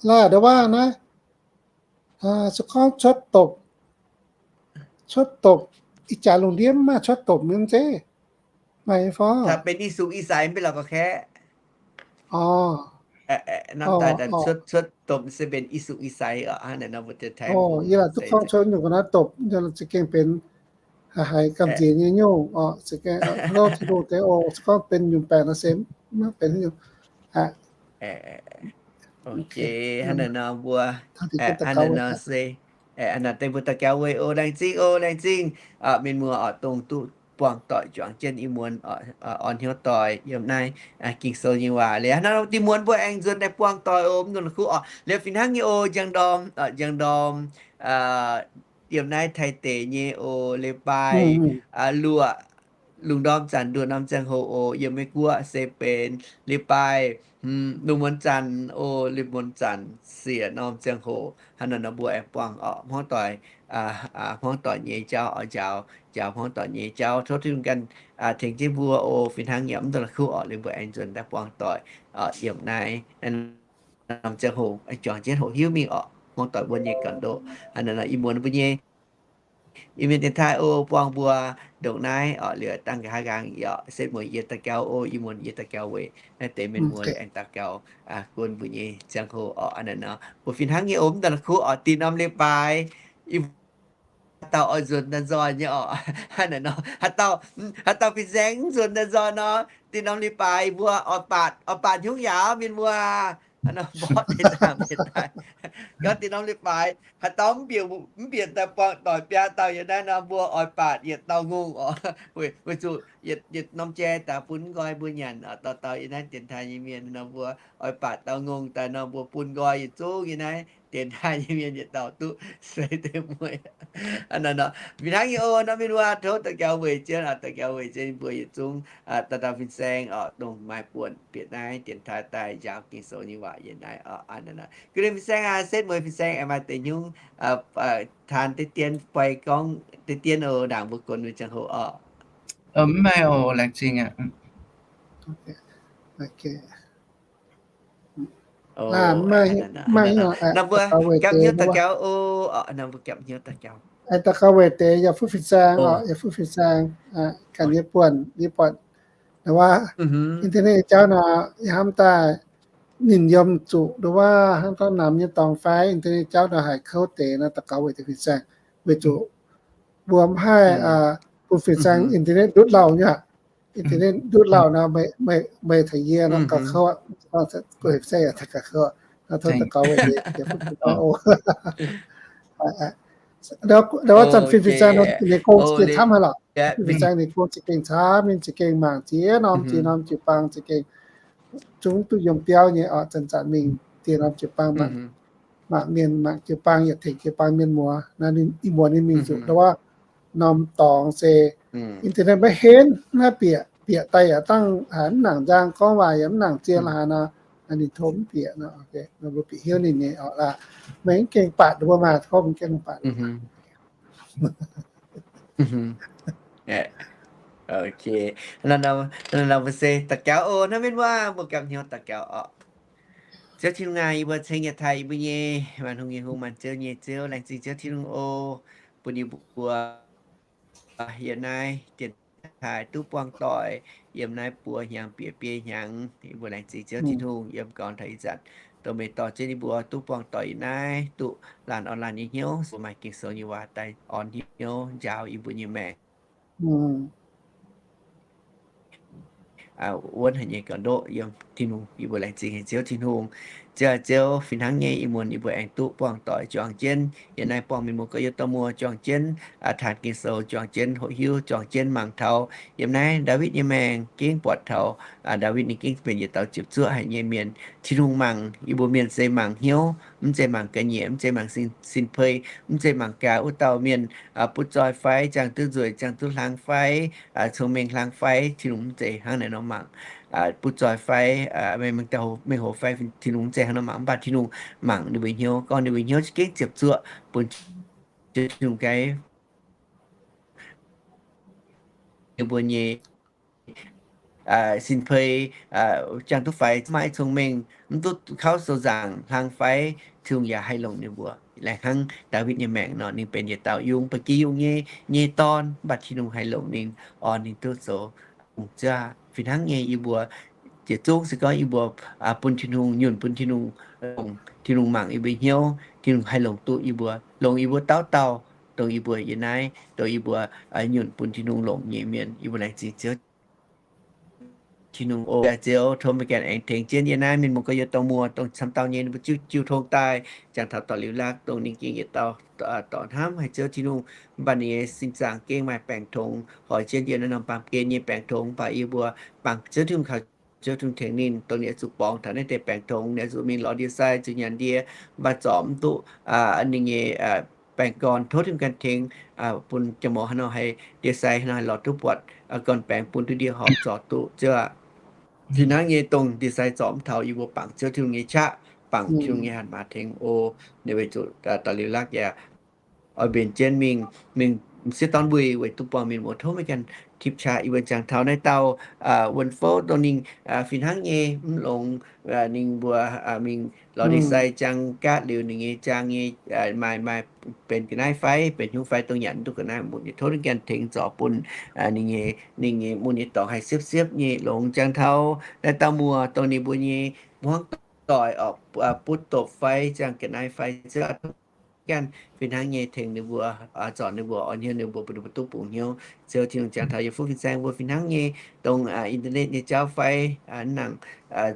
laaih nda'waav naaiv, se gorngv cuotv doqc, cuotv doqc, ih jaax lungh ndiev maaih cuotv doqc mienh zeiz, maaih fai? Benx i sux i sai mv bei lorqc gorx kaeqv. Cuotv, cuotv doqc se benx i sux i sai oc. Yie laaic duqv gorngv cuotv nyungc ga'naaiv doqc za'gengh benx haiz gamh nziex nyei nyungc oc. Za'gengh louv Tin-Hungh deix oc. Se gorngv benx nyungc baengc nor se maiv benx nyungc. Hnangv naaic nor mbuo, hnangv naaic nor se, hnangv naaic deix mbuo daux gaux weic oc. Laengz zingh oc, laengz zingh mienh muoz oc, dongh duqv buangh doic juangc jienv ih muonz, orn hnyouv doic yiem naaiv Ging-Sou nyei waac. Liuz hnangv naaiv dinh muonz mbuo aengx nzuonx daaih buangh doic oc, mv nzuonx kuv oc. Liuz fih hnangv nyei oc, njang ndorm, njang ndorm yiem naaiv Taiv deic nyei oc, leiz-baaix luoqc lungh ndorm zanc nduoh norm ziangh hoc oc. Yiem Meiv Guoqv se benx leiz-baaix lungh muonz zanc oc, lungh muonz zanc siec norm ziangh hoc. Hnangv naaic nor mbuo aengx buangh oc hmuangv doic, hmuangv doic nyei jauv oc, njaaux, njaaux hmuangv doic nyei jauv. Tov Tin-Hungh ganh tengx jienv mbuo oc. Fih hnangv yaac mv dungx la'kuqv oc, liuz mbuo aengx nzuonx daaih buangh doic yiem naaiv norm ziangh hoc, juangc jienv hoqc hiuv mingh oc, hmuangv doic mbuo nyei ga'ndopv. Hnangv naaic nor ih muonz mbuo nyei Iu-Mienh dienx taaih oc, buangh mbuo ndongc naaiv oc. Liuz dangh nqa'haav nqaang yaac setv mueiz yie daux gaux oc. Ih muonz yie daux gaux weic naaiv deix mienh muoz aengx daux gaux guon mbuo nyei ziangh hoc oc. Hnangv naaic nor mbuo fih hnangv nyei oc, mv dungx la'kuqv oc. Dinh norm leiz-baaix ih dauh oix nzuonx daaih nzoih nyei oc. Hnangv naaic nor haaix dauh fin-saeng mv nzuonx daaih nzoih nor, dinh norm leiz-baaix mbuo oix baatc, oix baatc hnyouv yaauc mienh muoz. Hnangv nor mborqv deix zaangc deix daaih. Gorngv dinh norm leiz-baaix haaix dauh mv bieqc, mv bieqc daaih buangh doic biaa dauh yiem naaiv nor, mbuo oix baatc yietc dauh ngongh oc. Weic zuqc yietc, yietc norm jai daaih bun nqoi mbuo nyanc oc. Dauh dauh yiem naaiv dienx taaih nyei mienh nor, mbuo oix baatc dauh ngongh daaih nor, mbuo bun nqoi yietc zungv yiem naaiv dienx taaih nyei mienh yietc dauh duqv seix deix mueiz. Hnangv naaic nor, fih hnangv nyei oc. Nor mienh muoz tov daux gaux weic jienv, daux gaux weic jienv mbuo yietc zungv dauh dauh fin-saeng oc, dongh maaih buonc bieqc naaiv dienx taaih daaih njaaux Ging-Sou nyei waac yiem naaiv oc. Hnangv naaic nor, ga'naaiv fin-saeng aac, setv mueiz fin-saeng aengx maaih deix hnyouv taan deix dien fai gorngv deix dien oc, ndaangc mbuo gonv mingh ziangh hoc oc. Mv maaih oc, laengz zingh aqv. Mbuo gapv hnyouv daux gaux oc. Mbuo gapv hnyouv daux gaux. Daux gaux weic deix yaac fuqv fin-saeng oc, yaac fuqv fin-saeng, ganh nyei buonc, nyei buatc. Nduov wuov internet jauv nor, yie hnamv daaih ninh yiem zuqc nduov wuov hnangv gorngv namx nyei dorngx fai internet jauv nor haih kouv deix nor, daux gaux weic deix fin-saeng, weic zuqc mbuo mv haih bun fin-saeng internet ndutv lauh nyei aqv. Internet ndutv lauh nor, meih taux yie nor gauh kouv, gauh kouv. Nduov wuov zanc fin-saeng ninh gong za'gengh camv haic lorqc. Fin-saeng ninh gong za'gengh camv, ninh za'gengh mangc ziex norm ziex norm jiu-baang za'gengh zungv duqv yiem biauv nyei oc. Zanc-zanc mingh ziex norm jiu-baang mangc, mangc mienh, mangc jiu-baang, yietc tengx jiu-baang mienh muoz. Naaiv ninh ih muonz ninh mingh zuqc nduov wuov norm dorngx se internet maiv henv, naaiv bieqc, bieqc daaih yaac dangh haaix mv nangc nzang, gorngv waac yaac mv nangc zien haaix nor, ninh tov mv bieqc nor, mbuo bieqc hnyouv ninh nyei oc laah. Meih mv gengh baatc nduov wuov maah, tov mv gengh baatc. Ok. Naaiv mbuo se daux gaux oc. Hnamv mienh muoz, mbuo gapv hnyouv daux gaux oc. Ziouv Tin-Hungh aac, yie mbuo ceng yietc taaih yie mbuo nyei maanc hungh nyei hungh, maanc ziouv nyei Ziouv. Laengz zingh Ziouv Tin-Hungh oc, bun yie mbuo yiem naaiv dienx taaih duqv buangh doic yiem naaiv buo hnyangx bieqc biei hnyangx. Yie mbuo laengz zingh Ziouv Tin-Hungh yiem gorngv taux ih zanc dongh meih dorh jienv yie mbuo duqv buangh doic yiem naaiv, duqv laanh orn laanh nyei hnyouv, se maaih Ging-Sou nyei waac daaih orn hnyouv njaaux yie mbuo nyei maengc. Wuonv haic nyei ga'ndoqv yiem Tin-Hungh, yie mbuo laengz zingh haic Ziouv Tin-Hungh. Ziouv, Ziouv, fih hnangv nyei ih muonz yie mbuo aengx duqv buangh doic juangc jienv yiem naaiv, buangh mienh muoz gorx-youz dorh muoz juangc jienv taanx Ging-Sou, juangc jienv hoqc hiuv, juangc jienv mangc taux yiem naaiv Ndaawitv nyei maengc gengh buatc taux Ndaawitv ninh gengh benx yietc dauh ziepc zuoqv haic nyei mienh. Tin-Hungh mangc yie mbuo mienh se mangc hnyouv, mv zeiz mangc ga'nyiec, mv zeiz mangc sin, sin pei, mv zeiz mangc gaax wuov dauh mienh butv zoih fai, ziangh duqv nzueic, ziangh duqv hlang fai, cong-mengh hlang fai. Tin-Hungh mv zeiz hnangv naaiv nor mangc. Butv zoih fai, mengh, mengh hoc fai, Tin-Hungh mv zeiz hnangv nor mangc. Mv baac Tin-Hungh mangc ninh mbuo hnyouv, gorngv ninh mbuo hnyouv za'gengh ziepc zuoqv bun Tin-Hungh gaax ninh mbuo nyei sin pei, ziangh duqv faix, maiv cong-mengh, mv duqv kauv sou nzaangc hlang fai, Tin-Hungh yaac haih longc ninh mbuo. Laengz hnangv Ndaawitv nyei maengc nor, ninh benx yietc dauh yungz, ba'gi yungz nyei, nyei dorn, mv baac Tin-Hungh haih longc ninh, orn ninh duqv zoux. Ziouv, fih hnangv nyei yie mbuo yietc zungv se gorngv yie mbuo bun Tin-Hungh, nyunc bun Tin-Hungh, longc Tin-Hungh mangc yie mbuo hnyouv, Tin-Hungh haih longc duqv yie mbuo, longc yie mbuo dauh dauh, dongh yie mbuo yiem naaiv, dongh yie mbuo nyunc bun Tin-Hungh longc nyei mienh. Yie mbuo laengz zingh Ziouv Tin-Hungh oc. Ziouv, tov meih ganh aengx tengx jienv yiem naaiv mienh muoz gorx-youz dorh muoz, dongh camv dauh nyei ninh mbuo jiu, jiu tong daaih, jangx taux dorh liuz lakv, dongh ninh gengh yietc dauh dorh hnamv haic Ziouv Tin-Hungh, mv baac ninh nyei sin zaangc gengh maaih baengc tongx hoic jienv yiem naaiv norm baamh gen nyei baengc tongx, mv baac yie mbuo bangc Ziouv Tin-Hungh kaux Ziouv Tin-Hungh tengx ninh, dongh ninh oix zuqc borngz taux naaiv deix baengc tongx, ninh oix zuqc mingh lorz ndie-sai, zuqc nyanc ndie, mv baac zorc mv duqv ninh nyei baengc gorn. Tov Tin-Hungh ganh tengx bun jaa-morc haaix nor haih, ndie-sai haaix nor haih lorz duqv buatc gorn-baengx bun duqv ndie horpc zorc duqv. Ziouv aac, fih hnangv nyei dongh ndie-sai zorc mv taux, yie mbuo bangc Ziouv Tin-Hungh nyei qaqv, bangc Tin-Hungh nyei hatc maaz tengx oc. Ninh weic zuqc daaih liuz lakv yaac oix mbenc jienv mingh, mingh sieqv dorn mbuih weic duqv buangh mienh muoz. Tov meih ganh tipv qaqv yie mbuo jangx taux naaiv dauh wuon fouv dongh ninh fih hnangv nyei mv longx, ninh mbuo mingh lorz ndie-sai jaang gaatv liuz ninh nyei jaang nyei maaih, maaih benx ga'naaiv fai benx hnyouv fai dongh nyanc mv duqv ga'naaiv mv baac tov ninh ganh tengx zorc bun ninh nyei, ninh nyei mun nyei dorngx haih siepv-siepv nyei longx. Jangx taux naaiv dauh muoz dongh ninh mbuo nyei hmuangv doic oc, butv dopc fai ziangh ga'naaiv fai, Ziouv aac, tov ganh fih hnangv nyei tengx ninh mbuo, zorc ninh mbuo, orn hnyouv ninh mbuo, bun ninh mbuo duqv bungx hnyouv. Ziouv Tin-Hungh, jangx taux yietc fuqv fin-saeng mbuo fih hnangv nyei dongh internet nyei jauv fai, mv nangc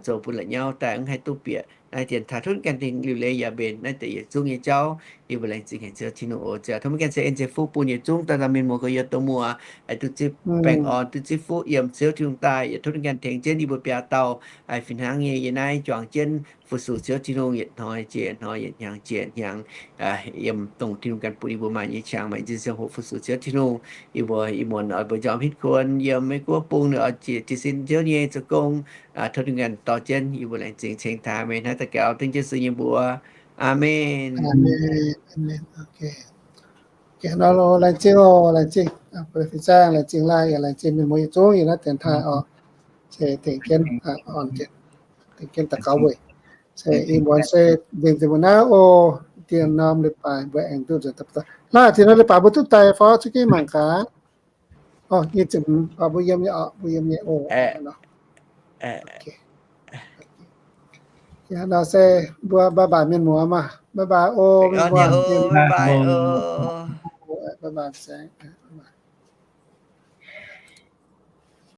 zoux bun la'nyauv daaih mv haih duqv bieqc naaiv dienx taaih. Tov ganh tengx liuc leiz yaac mbenc naaiv deix yietc zungv nyei jauv. Yie mbuo laengz zingh haic Ziouv Tin-Hungh oc. Ziouv tov meih ganh ceix en ceix fuqv bun yietc zungv dauh dauh mienh muoz gorx-youz dorh muoz, duqv zipv baengh orn, duqv zipv fuqv yiem Ziouv Tin-Hungh daaih. Yaac tov ganh tengx jienv yie mbuo biaa dauh fih hnangv nyei yiem naaiv juangc jienv fu-sux Ziouv Tin-Hungh yietc hnoi jiex hnoi, yietc hnyangx jiex hnyangx, yiem dongh Tin-Hungh ganh bun yie mbuo maaih nyei qangx, maaih nyei zin-ziouv hoqc fu-sux Ziouv Tin-Hungh. Yie mbuo ih muonz oix mbuo njormh hitv kuonx yiem Meiv Guoqv bung, ninh oix jiex jiez sin Ziouv nyei zoux gong. Tov Tin-Hungh ganh dorh jienv. Yie mbuo laengz zingh ceng taaih meih hnangv daux gaux dengv Yesu nyei mbuox. Aamen. Laengz zingh oc, laengz zingh, fin-saeng laengz zingh, laengz zingh mienh muoz yietc zungv yiem naaiv dienx taaih oc. Se tengx jienv orn jienv, tengx jienv daux gaux weic. Se ih muonz se nzengc deix mbuo naaiv oc. Dien norm leiz-baaix mbuo aengx duqv nzuonx daaih. Naaiv dien norm leiz-baaix mbuo duqv daaih fai? Cuotv jienv mangc gaax. Oc, mbuo yiem nyei oc, mbuo yiem nyei oc. Nor se mbuo bye bye mienh muoz maah. Bye bye oc, mienh muoz. Bye bye.